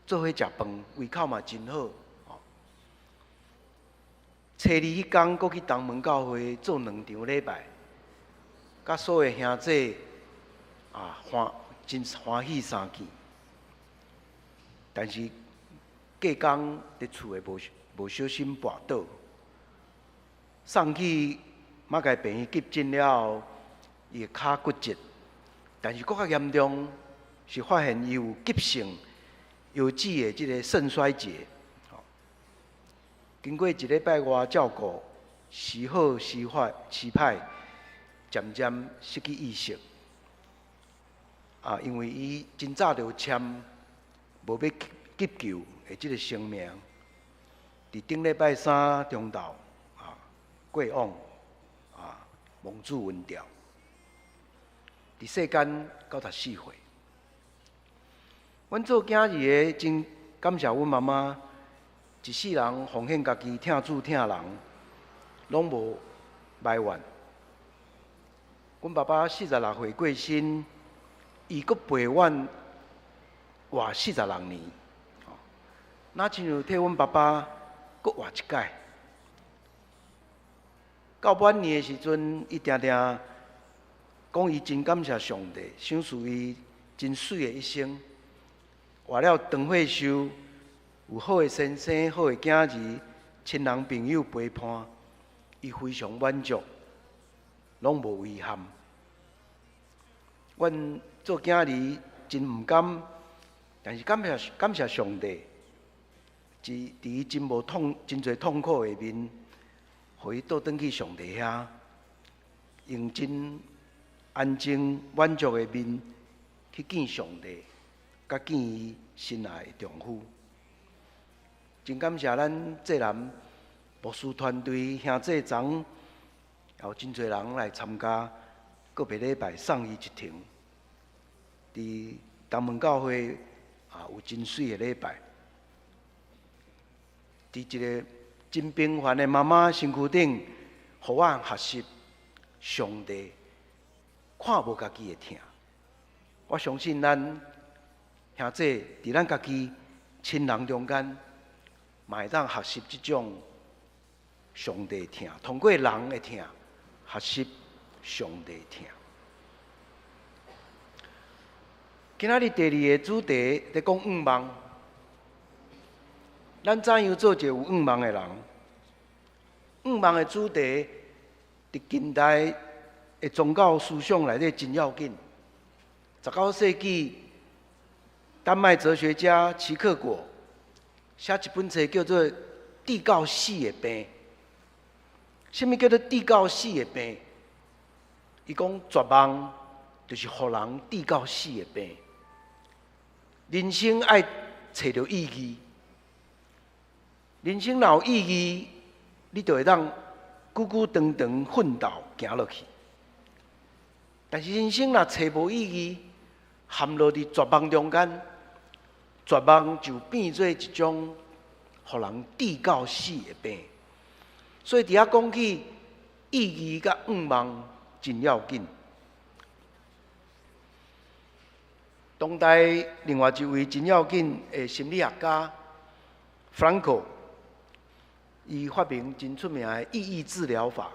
做伙食飯，胃口嘛真好。初二彼工，閣去東門教會做兩場禮拜，佮所有兄弟啊歡真歡喜相見。但是隔工佇厝的無小心跋倒，送去馬偕病院急診了後，伊的跤骨折，但是閣較嚴重是發現伊有急性腰子的這个腎衰竭。經過一禮拜外照顧，時好時壞時歹，漸漸失去意識。啊，因為伊真早就簽無欲急救的這个聲明，佇頂禮拜三中晝啊過往啊蒙主恩召，佇世間94歲。阮做囝兒的真感謝阮媽媽，一世人奉獻家己，疼主疼人，攏無埋怨。阮爸爸四十六歲過身，伊閣陪阮活46年。若親像替阮爸爸閣活一擺。到晚年的時陣，伊定定講伊真感謝上帝，賞賜伊真媠的一生，活了長歲壽，有好的先生、好的囝兒、親人朋友陪伴，伊非常滿足，攏無遺憾。阮做囝兒真毋甘，但是感謝感謝上帝，佇伊真無痛、真濟痛苦下面，予伊倒轉去上帝遐，用真安靜滿足的面去見上帝，佮見伊心愛的丈夫。真感謝咱濟南牧師團隊兄弟長，也有真濟人來參加，個別禮拜送伊一程。佇東門教會啊，有真媠的禮拜。佇一个真平凡的媽媽身軀頂，予我學習上帝看無家己的疼。我相信咱兄弟佇咱家己親人中間，嘛會當學習這種上帝疼，通過人的疼學習上帝疼。今仔日第二个主題咧講向望，咱怎樣做一个有向望的人？向望的主題，佇近代的宗教思想內底真要緊。19世紀，丹麥哲學家齊克果寫一本冊叫做《治到死的病》。啥物叫做治到死的病？伊講絕望就是予人治到死的病。人生愛揣著意義，人生若有意義，你就會當久久長長奮鬥行落去。但是人生若揣無意義，陷落佇絕望中間，絕望就變做一種予人治到死的病。所以佇遐講起意義佮向望真要緊。當代另外一位真要緊的心理學家弗蘭克，伊發明真出名的意義治療法。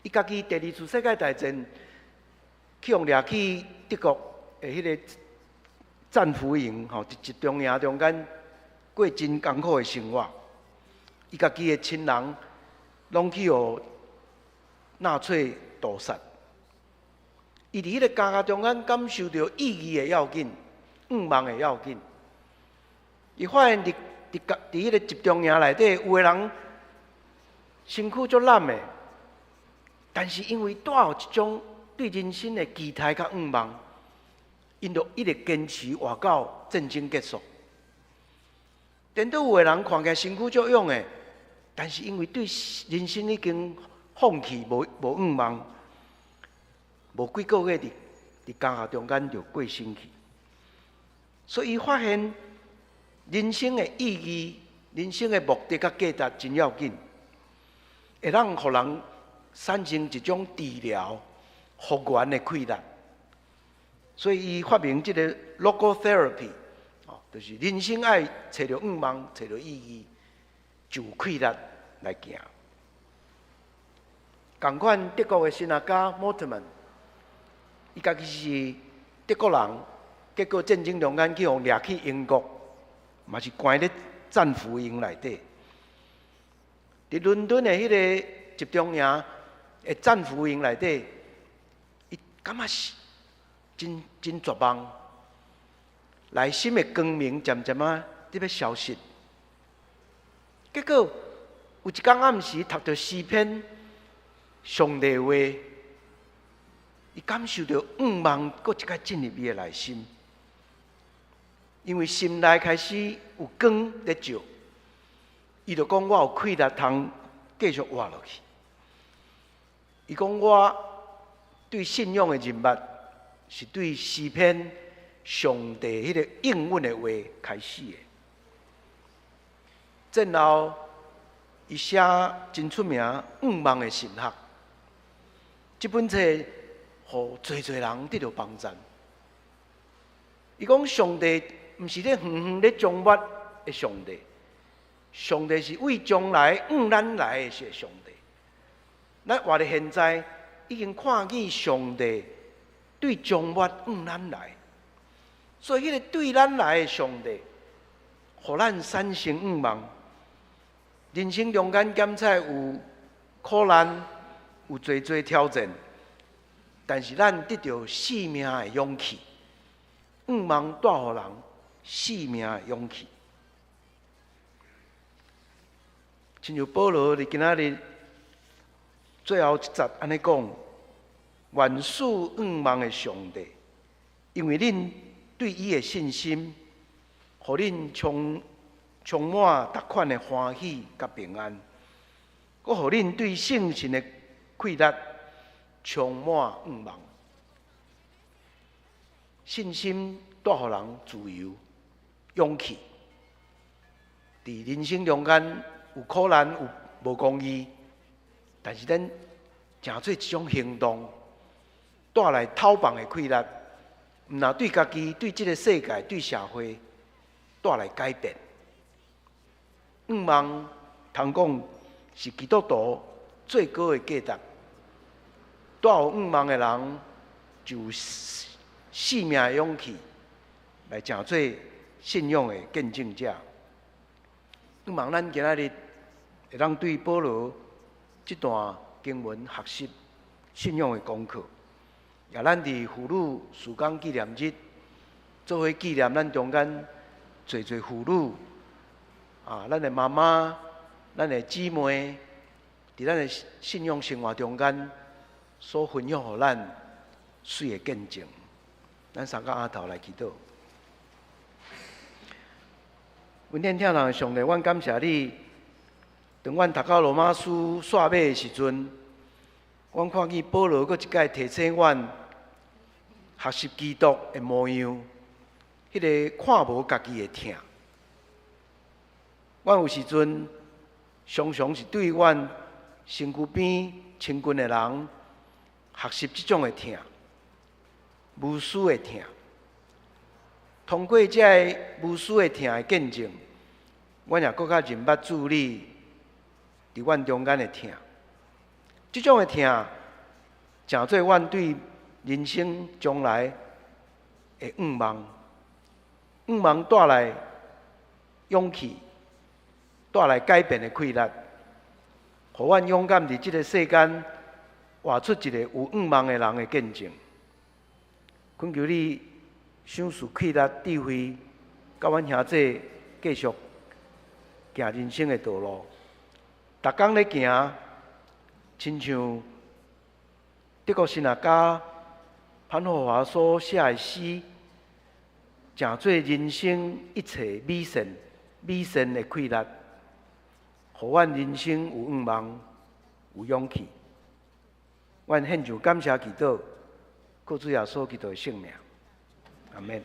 伊家己第二次世界大戰去予掠去德國的彼个戰俘營，吼，佇集中營中間過真艱苦的生活。伊家己的親人攏去予納粹屠殺。伊佇彼个監獄中間感受著意義的要緊，向望的要緊。伊發現佇彼个集中營內底，有的人身軀足懶的，但是因為帶有一種對人生的期待佮向望，𪜶就一直堅持活到戰爭結束。顛倒有的人看起來身軀足勇的，但是因為對人生已經放棄，無向望。無幾個月，佇監獄中間就過身去。所以伊發現人生的意義、人生的目的佮價值真要緊，會當予人產生一種治療、復原的氣力。所以伊發明這个 logotherapy，哦，就是人生愛揣著向望、揣著意義，就有氣力來行。仝款德國的神學家莫特曼，伊家己是德國人，結果戰爭中間去予掠去英國，嘛是關佇戰俘營內底。佇倫敦的彼个集中營的戰俘營內底，伊感覺是真真絕望，內心的光明漸漸仔佇欲消失。結果有一工暗時讀著詩篇上帝話，伊感受著向望，閣一擺進入伊的內心，因為心內開始有光咧照，伊就講我有氣力通繼續活落去。伊講我對信仰的認捌是對詩篇上帝彼个應允的話開始的。戰後，伊寫真出名向望的神學，這本冊予濟濟人得著幫贊。伊講上帝毋是咧遠遠咧終末的上帝，上帝是為將來向咱來的是上帝。咱活佇現在，已經看見上帝對終末向咱來，所以彼个對咱來的上帝，予咱產生向望。人生中間檢測有苦難，有濟濟挑戰，但是咱得著生命的勇氣，向望帶予人生命的勇氣。親像保羅佇今仔日最後一節按呢講：願賜向望的上帝，因為恁對伊的信心，予恁充滿逐款的歡喜佮平安，閣予恁對聖神的氣力充滿向望。信心帶予人自由、勇氣。佇人生中間有苦難、有無公義，但是咱成做一種行動，帶來透放的氣力，毋但對家己、對這个世界、對社會帶來改變。向望通講，是基督徒最高的價值。帶有向望的人，就有生命的勇氣來成做信仰的見證者。向望咱今仔日會當對保羅這段經文學習信仰的功課，也咱佇婦女事工紀念日，做伙紀念咱中間濟濟婦女啊，咱的媽媽、咱的姊妹，佇咱的信仰生活中間所分享予咱媠的見證。咱三個阿頭來祈禱。阮天疼人的上帝，阮感謝你。當阮讀到羅馬書煞尾的時陣，阮看見保羅閣一擺提醒阮學習基督的模樣，彼个看無家己的疼。阮有時陣常常是對阮身軀邊親近的人學習這種的疼，無私的疼。通過這个無私的疼的見證，阮也閣較認捌主你佇阮中間的疼。這種的疼，成做阮對人生將來的向望，向望帶來勇氣，帶來改變的氣力，予阮勇敢佇這个世間活出一个有向望的人的見證。懇求你賞賜氣力、智慧，佮阮兄弟繼續行人生的道路。逐工咧行，親像德國神學家潘霍華所寫的詩，成做人生一切美善、美善的氣力，予阮人生有向望、有勇氣。阮獻上感謝祈禱，靠主耶穌基督的聖名，阿們。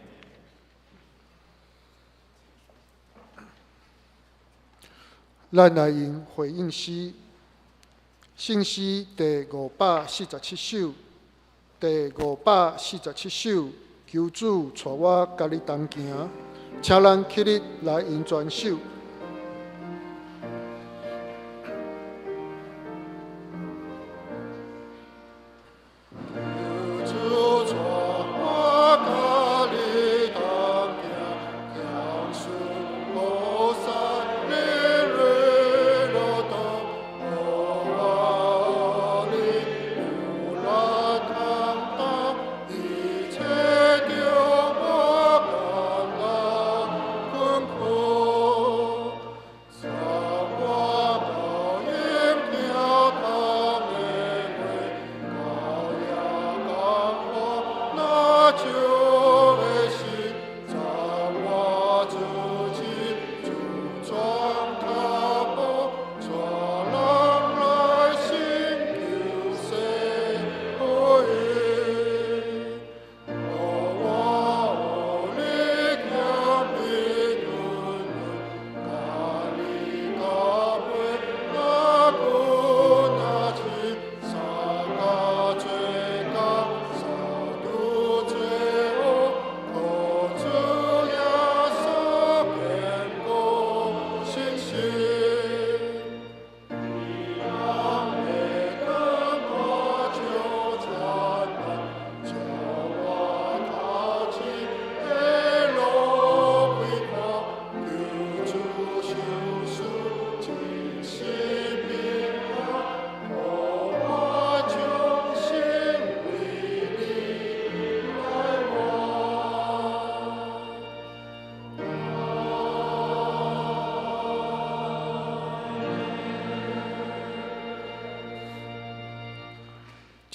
咱來用回應詩，聖詩第547首，第547首，求主帶我佮你同行，請咱起立來用全首。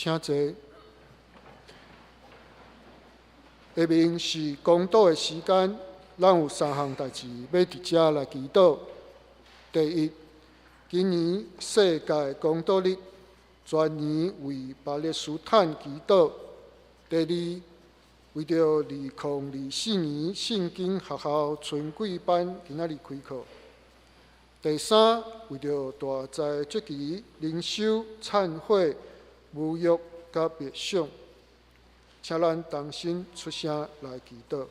請坐。下面是公禱的時間，咱有三項代誌欲佇遮來祈禱。第一，今年世界公禱日，全年為巴勒斯坦祈禱。第二，為著2024年聖經學校春季班今仔日開課。第三，為著大災節期靈修懺悔、侮辱佮默想，請咱同心出聲來祈禱。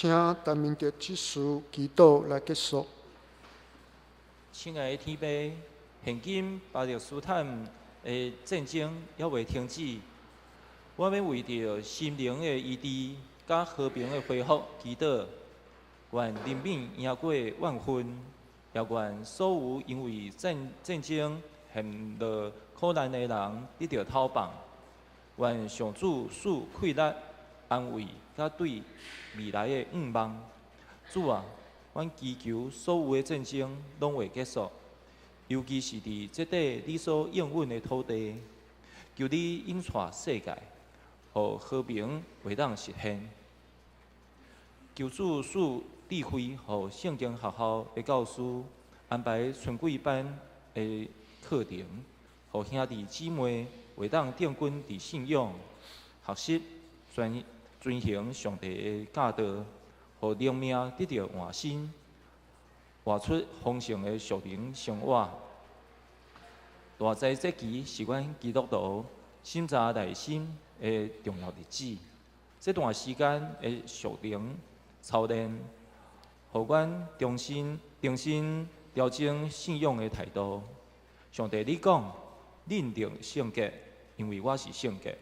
請陳明德執事祈禱來結束。親愛的天父，現今巴勒斯坦的戰爭猶未停止，我欲為著心靈的醫治佮和平的恢復祈禱，願人民贏過怨恨，也願所有因為戰爭陷落苦難的人得著透放。願上主賜氣力、安慰佮對未來的向望。主啊，阮祈求所有的戰爭攏會結束，尤其是佇這塊你所應允的土地，求你引帶世界，予和平會當實現。求主賜智慧，予聖經學校的教師安排春季班的課程，予兄弟姊妹會當定根佇信仰，學習遵行上帝的教導，予靈命得著換新，活出豐盛的屬靈生活。大齋節期是阮基督徒審查內心的重要日子。這段時間的屬靈操練，予阮重新調整信仰的態度。上帝，你講，恁著聖潔，因為我是聖潔。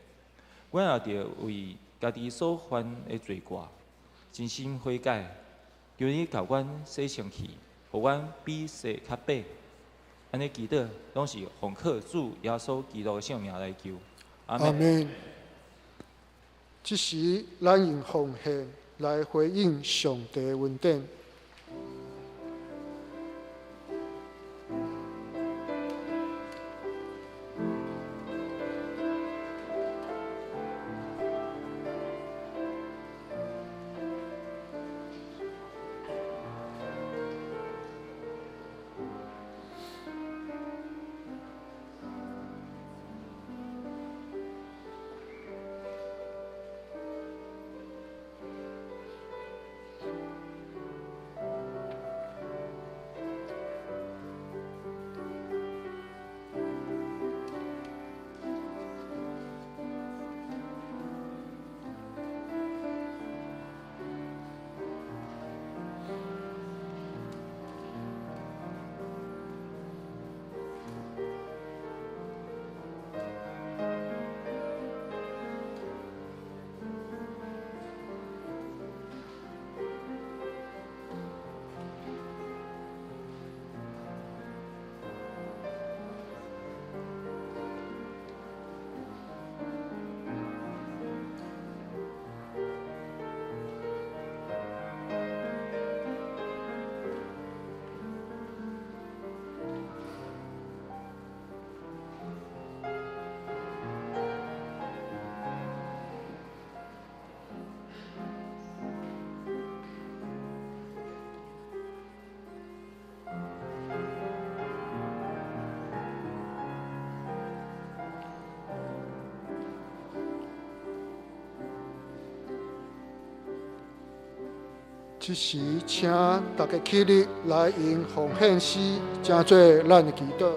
阮也著為家己所犯的罪過，真心悔改，求你共阮洗清氣，予阮比雪較白。按呢祈禱，攏是奉靠主耶穌基督的聖名來求。阿門。這時，咱用奉獻來回應上帝的恩典。這時，請大家起立來用奉獻詩，成做咱的祈禱。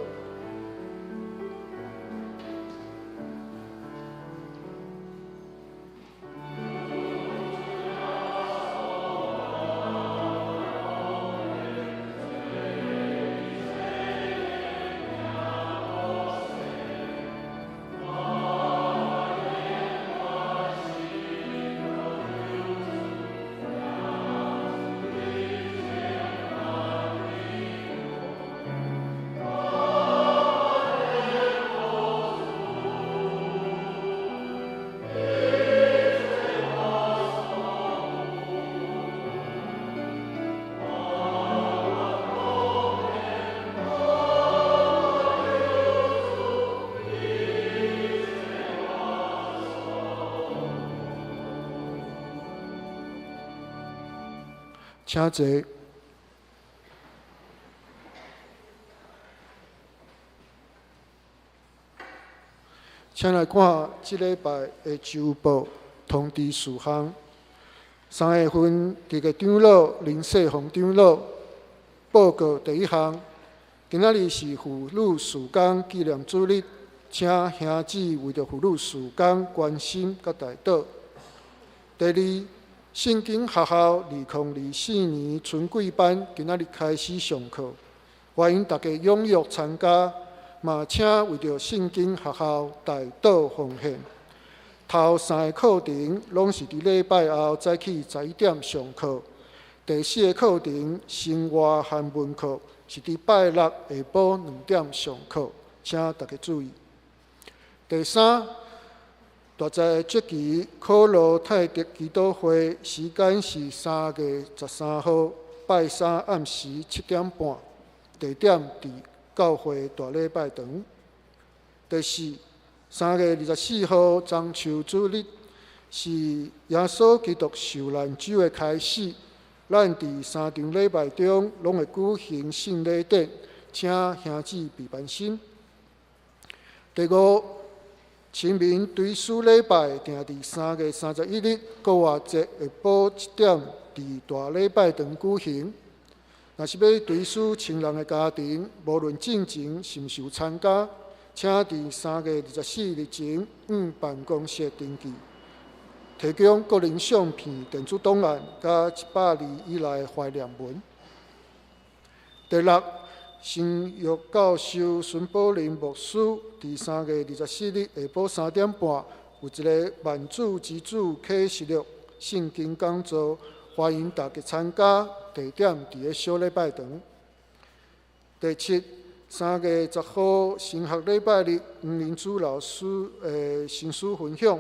請坐。請來看這禮拜的週報通知事項。3月份，佇個長老林世宏長老報告第一項，今仔日是婦女事工紀念主日，請兄姊為著婦女事工關心佮代禱。第二，圣经学校2024年春季班今仔日开始上课，欢迎大家踊跃参加，嘛请为著圣经学校代祷奉献。头三个课程拢是伫礼拜后早起11点上课，第四个课程生活韩文课是伫拜六下晡2点上课，请大家注意。第三，大斋节期可乐泰德祈祷会时间是3月13号拜三暗时7点半，地点伫教会大礼拜堂。第四，3月24号中秋主日是耶稣基督受难周的开始，咱伫三场礼拜中拢会举行圣礼典，请兄姊备班心。第五，清明追思礼拜定伫3月31日复活节下晡1点，伫大礼拜堂举行。若是欲追思亲人的家庭，无论进前是毋是有参加，请伫3月24日前向办公室登记，提供个人相片、电子档案，佮100字以内的怀念文。第六，神学教授孙宝林牧师伫3月24日下晡3点半有一个万主之主启示录圣经讲座，欢迎大家参加，地点伫咧小礼拜堂。第七，3月10号神学礼拜日，黄林珠老师的神书分享，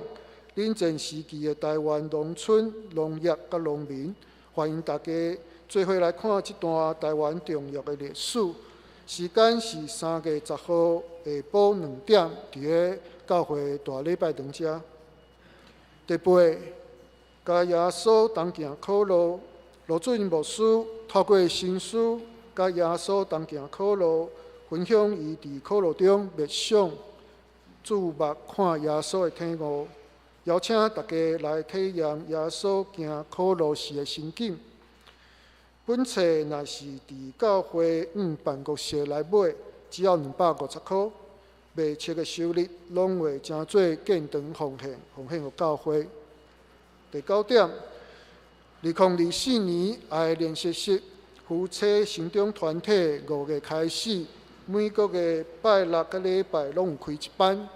冷战时期的台湾农村、农业佮农民，欢迎大家做伙来看这段台湾重要的历史。时间是3月10号下晡2点，伫咧教会大礼拜堂遮。第八，佮耶稣同行苦路，罗主任牧师透过新书佮耶稣同行苦路，分享伊伫苦路中默想、注目看耶稣的体悟，邀请大家来体验耶稣行苦路时的心境。本册若是伫教会办公室来买，只要250箍。卖册的收入拢会成做建堂奉献，奉献予教会。第九点，2024年爱练习室夫妻成长团体5月开始，每个月拜六佮礼拜拢有开一班。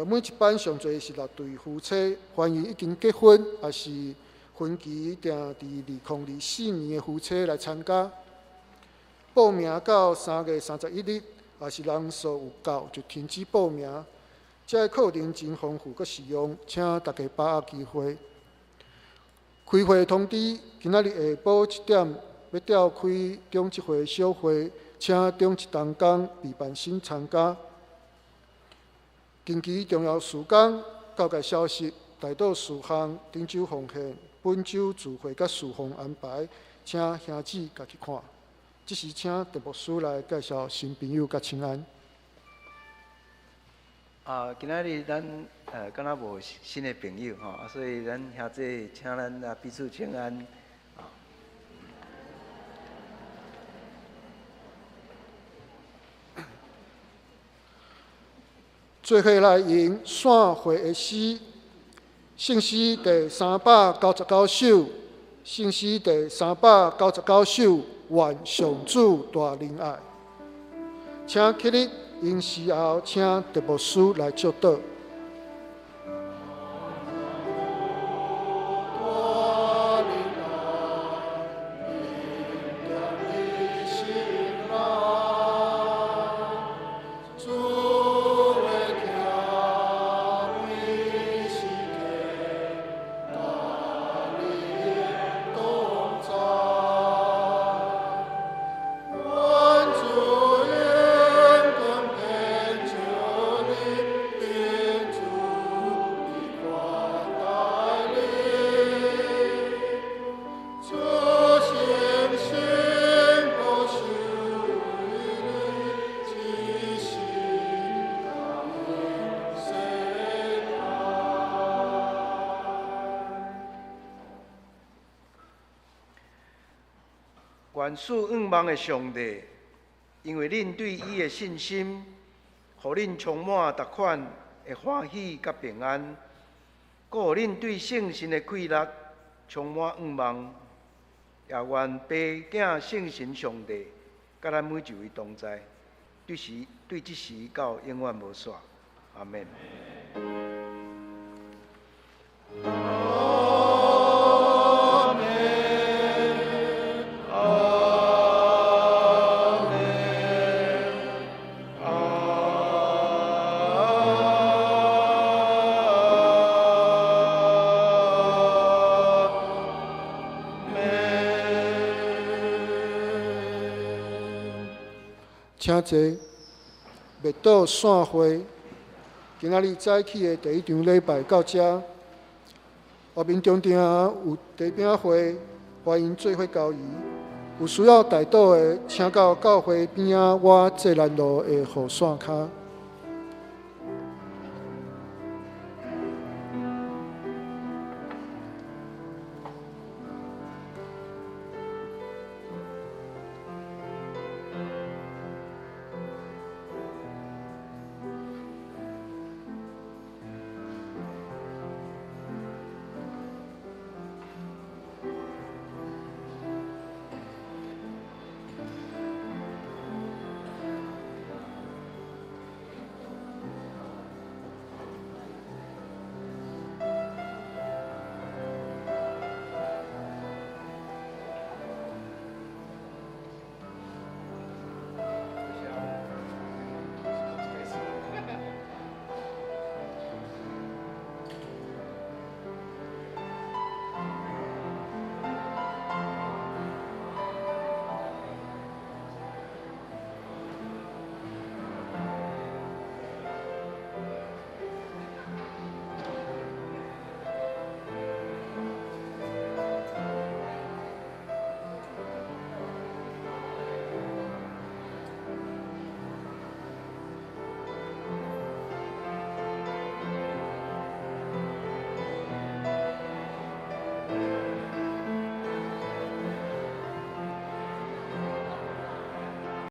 每一班上济是六对夫妻，欢迎已经结婚抑是婚期定伫2024年的夫妻来参加。报名到3月31日，若是人数有够就停止报名。这个课程真丰富阁实用，请大家把握机会。开会通知，今仔日下晡7点欲召开长执会小会，请长执同工备办心参加。近期重要事工、教界消息、代祷事项、顶周奉献、本周聚会佮事奉安排，请兄姊家己看。这时，请陈牧师来介绍新朋友佮请安。啊，今仔日咱敢若无新的朋友吼，所以咱兄姊请咱彼此请安。啊。做伙来吟散会的诗，圣诗第399首，圣诗第399首，愿上主大仁爱。请起立，吟诗后，请陈牧师来祝祷。愿赐愿望的上帝，因为恁对伊的信心，予恁充满逐款的欢喜佮平安，阁予恁对圣神的气力充滿向望，也願父囝聖神上帝，佮咱每一位同在，對時對這時到永遠無煞。阿門。阿門，阿門，阿門。請坐。默禱散會，今仔日早起的第一場禮拜到這。後面中場有茶餅會，歡迎做伙交誼。有需要代禱的，請到教會邊仔倚濟南路的雨傘跤。